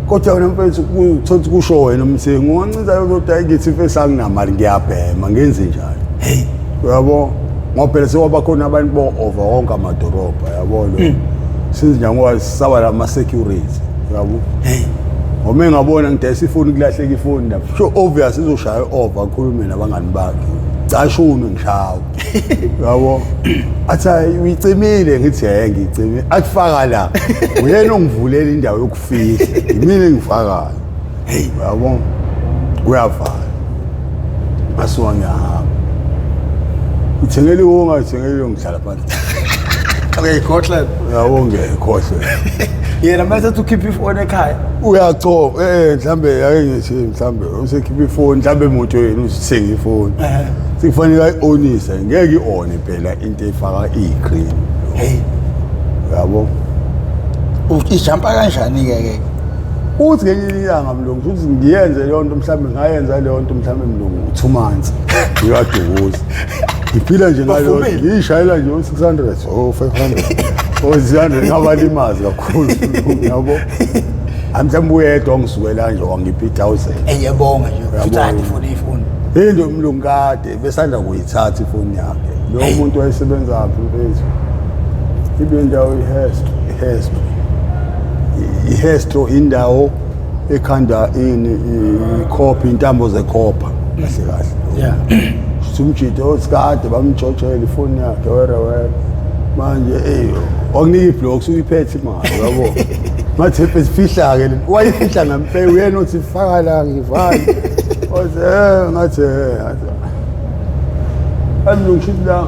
kodwa wena mfethu kuthola ukuthi kusho wena umthengi ungancinza kodwa ngithi mfethu anginamali ngiyabhema ngenze njani. Hey. Uyabo? Ngoba phela sekwaba khona abantu bo-over wonke amadorobha yabo lo. Since njengoba saba lama security yabo. Hey. Ngoba engabona ngidayisa ifoni kulahleka ifoni lapho. Sure obvious izoshaya over akhulume nabangani bakhe. Cashunwe ngishawe. Yabo. Athi hayi uyicimile ngithi hey ngiyicimile. Akufaka la. Uyena ongivulela indawo yokufihla. Yimina engifakayo. Hey. Yabo. Kuyavala. Asuka ngiyahamba. Ngithengele iwonga ngithengele ngihlala phansi. Uyayikhohlwa. Yabo ngiyayikhohlwa. Yena mase ethi ukhipha ifoni ekhaya. Uyacoba mhlambe ake ngithi mhlambe usekhipha ifoni mhlambe emotweni usithenga ifoni. Sekufanele ayi-onise ngeke i-one phela into efaka i-green. Hey. Yabo. Ijampa kanjani ke ke? Uthi ngelinye ilanga mlungu futhi ngiyenze leyo nto mhlambe ngayenza leyo nto mhlambe mlungu 2 months ngiyadukuza. Ngiphila nje ngaleyo Bavumile. ngiyishayela nje u-600 oh 500 oh 600 ngabalimazi kakhulu yabo. Mhlawumbe uyedwa ongisukela nje wangipha i-1000. Eyebonga nje. Futhi Uyabona. ade ifoni ifoni. Into umlungu kade besanda kuyithatha ifoni yakhe. Lo muntu wayesebenza phi mfethu? Ibe indawo iHestro, iHestro. iHestro indawo ekhanda ini ikhopha intambo zekhopha kahle kahle. Yeah. Sumjito osikade bamtshotshela ifoni yakhe were were. Manje eh wakunika iblocks uyiphethe imali yabo. Ngathi fihla ke le. Wayifihla ngempela uyena uthi faka la ngivale. Wathi ngathi ngathi. Mlungu shuthi la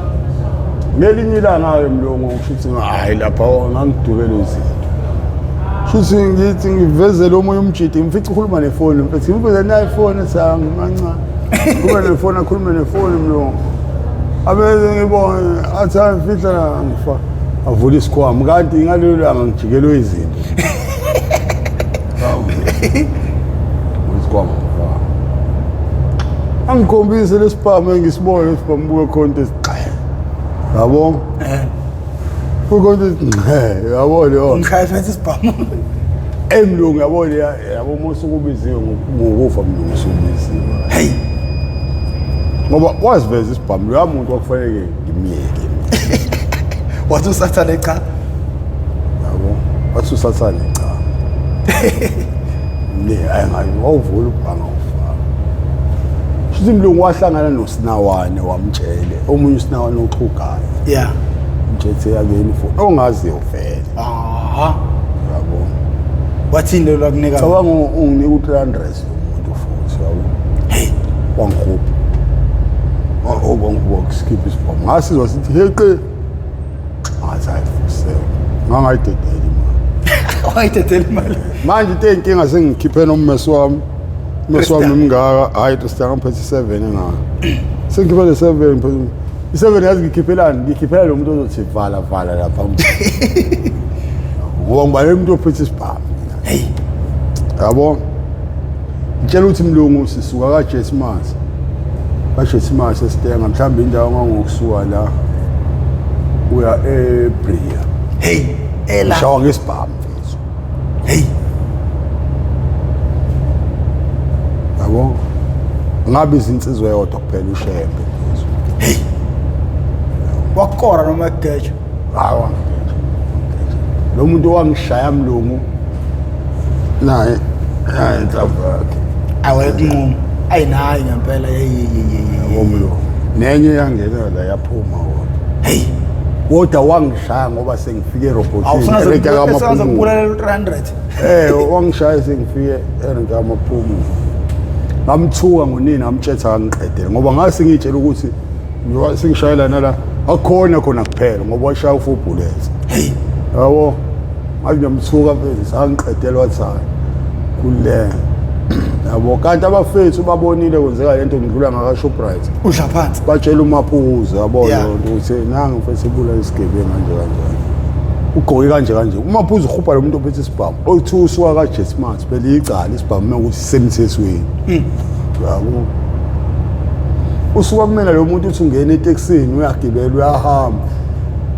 ngelinye ilanga-ke mlungu shuthi hhayi lapha ngangidukele izinto. Shuthi ngithi ngivezele omunye umjidi ngimfice ukhuluma nefoni mfethu ngimbuze nayo ifoni sangimancane. Khuluma nefoni akhulume nefoni mlungu. Abeze ngibone athi hayi mfihla la ngifa. Avula isikhwama kanti ngalelo langa ngijikelwe izinto. Isikhwama ngifaka. Angikhombise lesibhamu engisibone isibhamu buke khona into esiqhe. Yabo? Kukhona into esiqhe, yabo leyo. Ngishaya phansi isibhamu. Emlungu yabo leya yabo uma usukubiziwe ngokufa mlungu usukubiziwe. Hey. Ngoba waziveza isibhamu loya muntu kwakufanele ngimyeke. Wathi usathane cha. Yabo? Wathi usathane cha. Ne ayi wawuvula ubhanga ufaka. Shuthi mlungu wahlangana noSinawane wamtshele omunye uSinawane oxhugayo. Yeah. Mtshethe yakeni ifoni ongaziyo vele. Aha. Yabo. Wathini lo lakunika? Cabanga unginika u-300 lo muntu futhi yabo. Hey. Wangihupha. Wangihupha wangihupha kuskip isibhamu. Ngasizwa sithi heqe. Ngathi hayi fuseke. Ngangayidedeli imali. Wayidedela imali. Manje into eyinkinga sengikhiphe nommesi wami. Ummesi wami mngaka, hayi Tristan ngiphethe i7 engaka. Sengikhiphe le 7 ngiphethe i7 yazi ngikhiphelani? Ngikhiphela lo muntu ozothi vala vala lapha. Ngoba ngibale umuntu ophethe isibhamu. Hey. Yabo. Ngitshela ukuthi mlungu sisuka kaJesimas. KaJesimas esitenga mhlawumbe indawo ngangokusuka la uya eBria. Hey. Ela. Shawa ngesibhamu mfethu. Hey. Yabo. Ngabe izinsizwa eyodwa kuphela uShembe mfethu. Hey. Wakora noma kugeja. Hayi wangigeja. Lo muntu wangishaya mlungu naye naye inhlamvu yakhe. Awayekunquma. Ayinayi ngempela. Hey hey hey. Yabo mlungu. Nenye yangena la yaphuma wona. Hey. Kodwa wangishaya ngoba sengifike erobotini. Awufuna erenke kaMaphumulo. kubulalela u-300. Wangishaya sengifike erenke kaMaphumulo. Ngamthuka ngonini ngamtshetha ngiqedele ngoba ngase ngitshela ukuthi njengoba sengishayela nala akukhona khona kuphela ngoba washaya u-four bullets. Hey. Yabo. Ngathi ngiyamthuka mfethu sangiqedela wathi hayi kule. Yabo kanti abafethu babonile kwenzeka lento ngidlula ngaka Shoprite. Udla phansi. Batshela umaphuzu yabo Yeah. lonto ukuthi nangu mfethu ibula isigebengu kanje kanje. Ugqoke kanje kanje. Umaphuzu uhupha lo muntu ophethe isibhamu. Othi usuka kaJesmart phela icala isibhamu ukuthi sisemthethweni. Yabo. Usuka kumina lo muntu uthi ungena etekisini uyagibela uyahamba.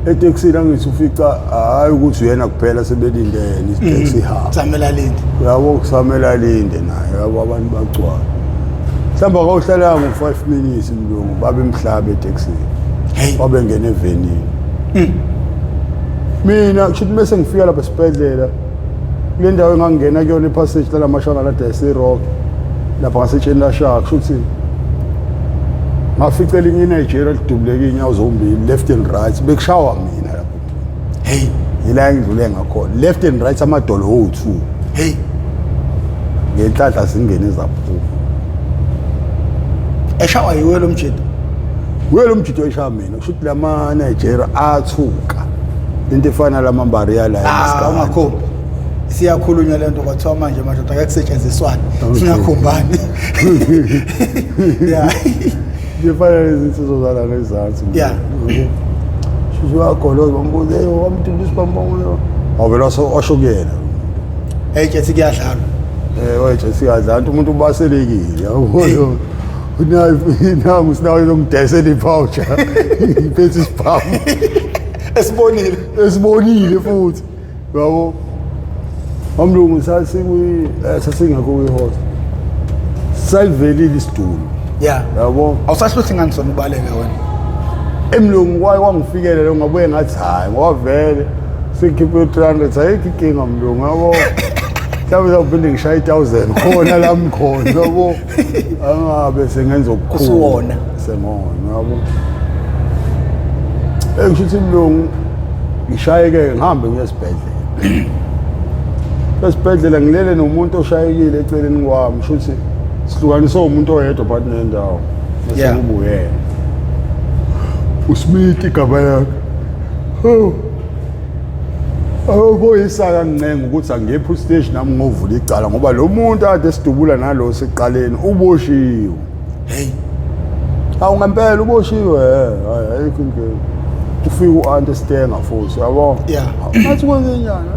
Etekisini angithi ufica hhayi ukuthi uyena kuphela sebelinde yena iteksi ihambe. Samela lindi. Uyabo, kusamele alinde naye, yabo, abantu bagcwala. Mhlawumbe akawuhlalanga ngo-5 minutes mlungu, babemhlaba etekisini. Hey. Wabengena evenini. Mina kusho ukuthi bese ngifika lapha esibhedlela, kule ndawo engangingena kuyona ipassage lalamashanga ladayisa irock lapha ngasetsheni lashaka, kusho ukuthi ngafica elinye iNigeria lidubuleke iy'nyawo zombili left and right, bekushawa mina lapho. Hey. Yila engidlule ngakhona left and right, amadolo owu-two. Hey. Ngenhlanhla zingene zaphuma. Eshawa yiwe lo mjito? Wuye lo mjito eshaya mina. Kusho ukuthi lama-Nigeria athuka into efana lamambariya la. Ah, emaskandi. Ungakhombi. Siyakhulunywa lento, kwathiwa manje madoda ake kusetshenziswane. Okay. Singakhombani. Yeah. Ngifana nezinsizwa zala ngezansi. Shuthi uyagoloza, bambuze, hey, wamdubula isibambongo. Awuvela washo kuyena. Hey, jethi kuyadlalwa. Wayethi siyadlala umuntu ubaselekile, yabo. Unayo nangu sinawo ngidayisela ipouch. Iphethe isibhamu. Esibonile. Esibonile futhi. Yabo. Mamlungu sasikwi sasingekho kwi-host. Salivelile isidumbu. Yabo. Awusahluthi ngani sona ubaleke wena? Emlungu kwaye kwangifikela lo, ngabuye ngathi hayi, ngoba vele sikhiphe u-300, ayikho inkinga mlungu, yabo. Mhlawumbe zawuphinde ngishaye i-1000 khona la mkhona, yabo, angabe sengenza okukhulu. Usuwona. Sengona, yabo. Ngisho ukuthi mlungu ngishayeke ngihambe ngiye esibhedlela. Esibhedlela ngilele nomuntu oshayekile eceleni kwami, kusho ukuthi sihlukaniswe umuntu oyedwa phakathi nendawo, bese kuba uyena uSmith igama yakhe. Oh. Amaphoyisa akangincenga ukuthi angiye police station nami ngovula icala, ngoba lo muntu ade sidubula nalo sekuqaleni uboshiwe. Hey. Awu, ngempela uboshiwe, hayi, ayikho inkinga. Ufike u-anti stenga futhi, yabo. Ngathi kwenze njani?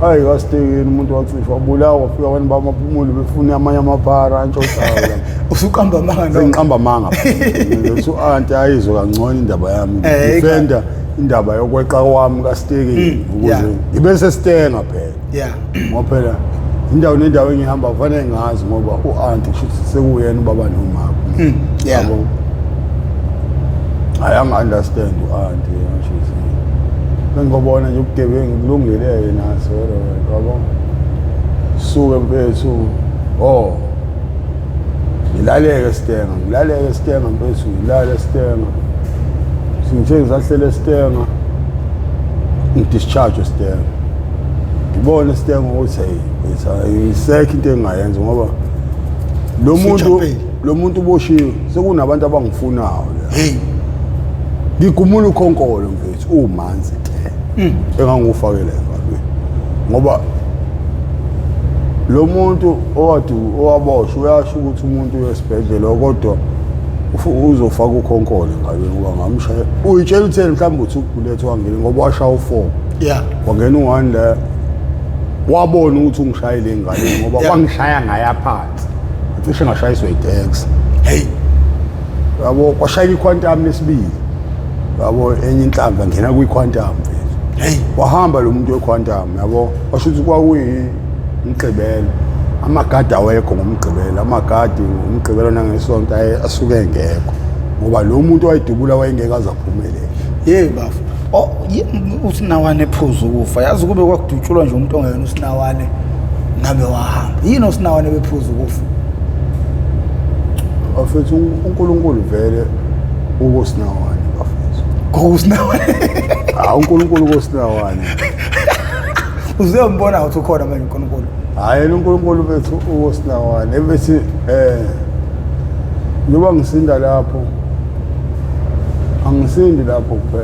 Hayi, kastekeni umuntu wacishwa wabulawa, wafika abantu bamaphumulo befuna amanye amaphara antshontshayo la. Usuqamba amanga no. Sengiqamba amanga. Ngithi u-anti ayizwe kangcono indaba yami. Defenda indaba yokweqa kwami kastekeni ukuze ngibe sesitenga phela. Ngoba phela indawo nendawo engihamba kufanele ngazi, ngoba u-anti kusho ukuthi sekuyena ubaba nomama. Yabo. Hayi, angi-understand u-anti, ngisho ukuthi bengibona nje ubugebengu kulungile-ke naso, yabo. Suke mfethu, oh, ngilaleke sitenga, ngilaleke sitenga mfethu, ngilale sitenga. Singithe ngisahlele sitenga, ngidischarge sitenga, ngibone sitenga ukuthi hey mfethu, ayisekho into engingayenza ngoba lo muntu Usujumpile. lo muntu uboshiwe, sekunabantu abangifunayo la. Hey. Ngigumula ukhonkolo mfethu, umanzi te engangiwufakele engalweni, ngoba lo muntu owade owaboshwa uyasho ukuthi umuntu uyesibhedlela, kodwa uzofaka ukhonkolo engalweni ngoba ngamshaya. Uyitshela utheni mhlawumbe uthi ubullet wangena, ngoba washaya u-four, wangena u-one la, wabona ukuthi ungishayile engalweni ngoba wangishaya ngaya phansi, cishe ngashayiswa iteksi. Hey. Yabo, kwashayela iQuantum lesibili, yabo, enye inhlamvu yangena kwi-Quantum mfethu. Hey. Wahamba lo muntu weQuantum, yabo, washo ukuthi kwakuyimgqibelo, amagadi awekho ngomgqibelo, amagadi ngomgqibelo nangesonto aye asuke engekho, ngoba lo muntu wayedubula wayengeke aze aphumelele. Hey bafo. Oh, uSinawane ephuza ukufa. Yazi kube kwakudutshulwa nje umuntu ongeyena uSinawane ngabe wahamba. Yini uSinawane bephuza ukufa? Bafethu, uNkulunkulu vele ukosinawane bafethu. Ngokusinawane. Hawu, uNkulunkulu ukosinawane. Uzombona ukuthi ukhona manje uNkulunkulu. Hhayi, yena uNkulunkulu bethu ukosinawane bethi njengoba ngisinda lapho, angisindi lapho kuphela,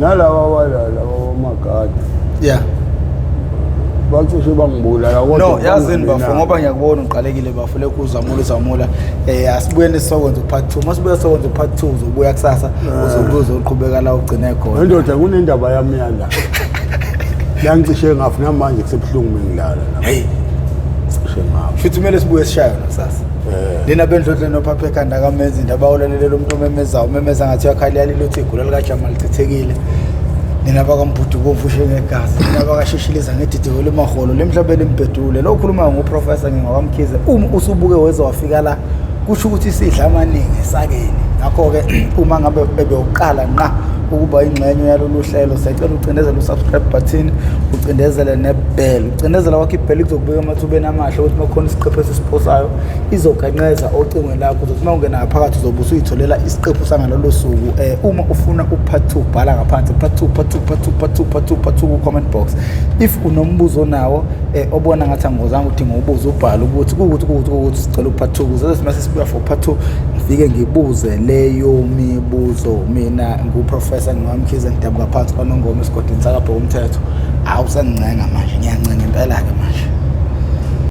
nalaba abalala bamagadi bacishe bangibulala, kodwa No, yazini bafo, bangangenanga. Ngoba ngiyakubona uqalekile bafo, lokhu uzamula uzamula. Asibuyeni sokwenza part 2. Masibuya sokwenza part 2, uzobuya kusasa, uzobuya uzoqhubeka la ugcine khona. Ndoda, kunendaba yami yala la ngicishe ngafa, namanje kusebuhlungu mengilala la. Hey, Cishe ngafa. futhi kumele sibuye sishaye kusasa. Lina bendlodleni ophapha ekhanda kamenzi indaba awulalele umuntu omemezayo umemeza ngathi uyakhala iyalila uthi igula likajama lichithekile. Nina bakaMbhudu bomfushe ngegazi, nina bakashishiliza ngedidiko lemaholo lemhlabeni limbhedule. Lo okhulumayo nguProfessor ngingwakamkhize. Uma usubuke weze wafika la kusho ukuthi sidla amaningi esakeni. Ngakho-ke uma ngabe ebewuqala nqa ukuba ingxenye yalolu hlelo, siyacela ucindezele u-subscribe button, ucindezele ne-bell. Ucindezela kwakho i-bell kuzokubeka emathubeni amahle ukuthi uma kukhona isiqephu esisiphosayo izoganqeza ocingweni lakho, uzothi uma ungena ngaphakathi uzobe usuyitholela isiqephu sangalolo suku. Uma ufuna u-part 2 bhala ngaphansi part 2, part 2, part 2, part 2, part 2, part 2 ku-comment box. If unombuzo onawo obona ngathi angozanga ukuthi ngiwubuze, ubhale ukuthi kuwukuthi kuwukuthi kuwukuthi sicela u-part 2, ukuze mase sibuya for part 2 ngifike ngibuze leyo mibuzo. Mina nguProfessor ngiwamkhize, ngidabuka phansi kwaNongoma esigodini sakabheka umthetho. Awusengincenga manje, ngiyancenga impela-ke manje.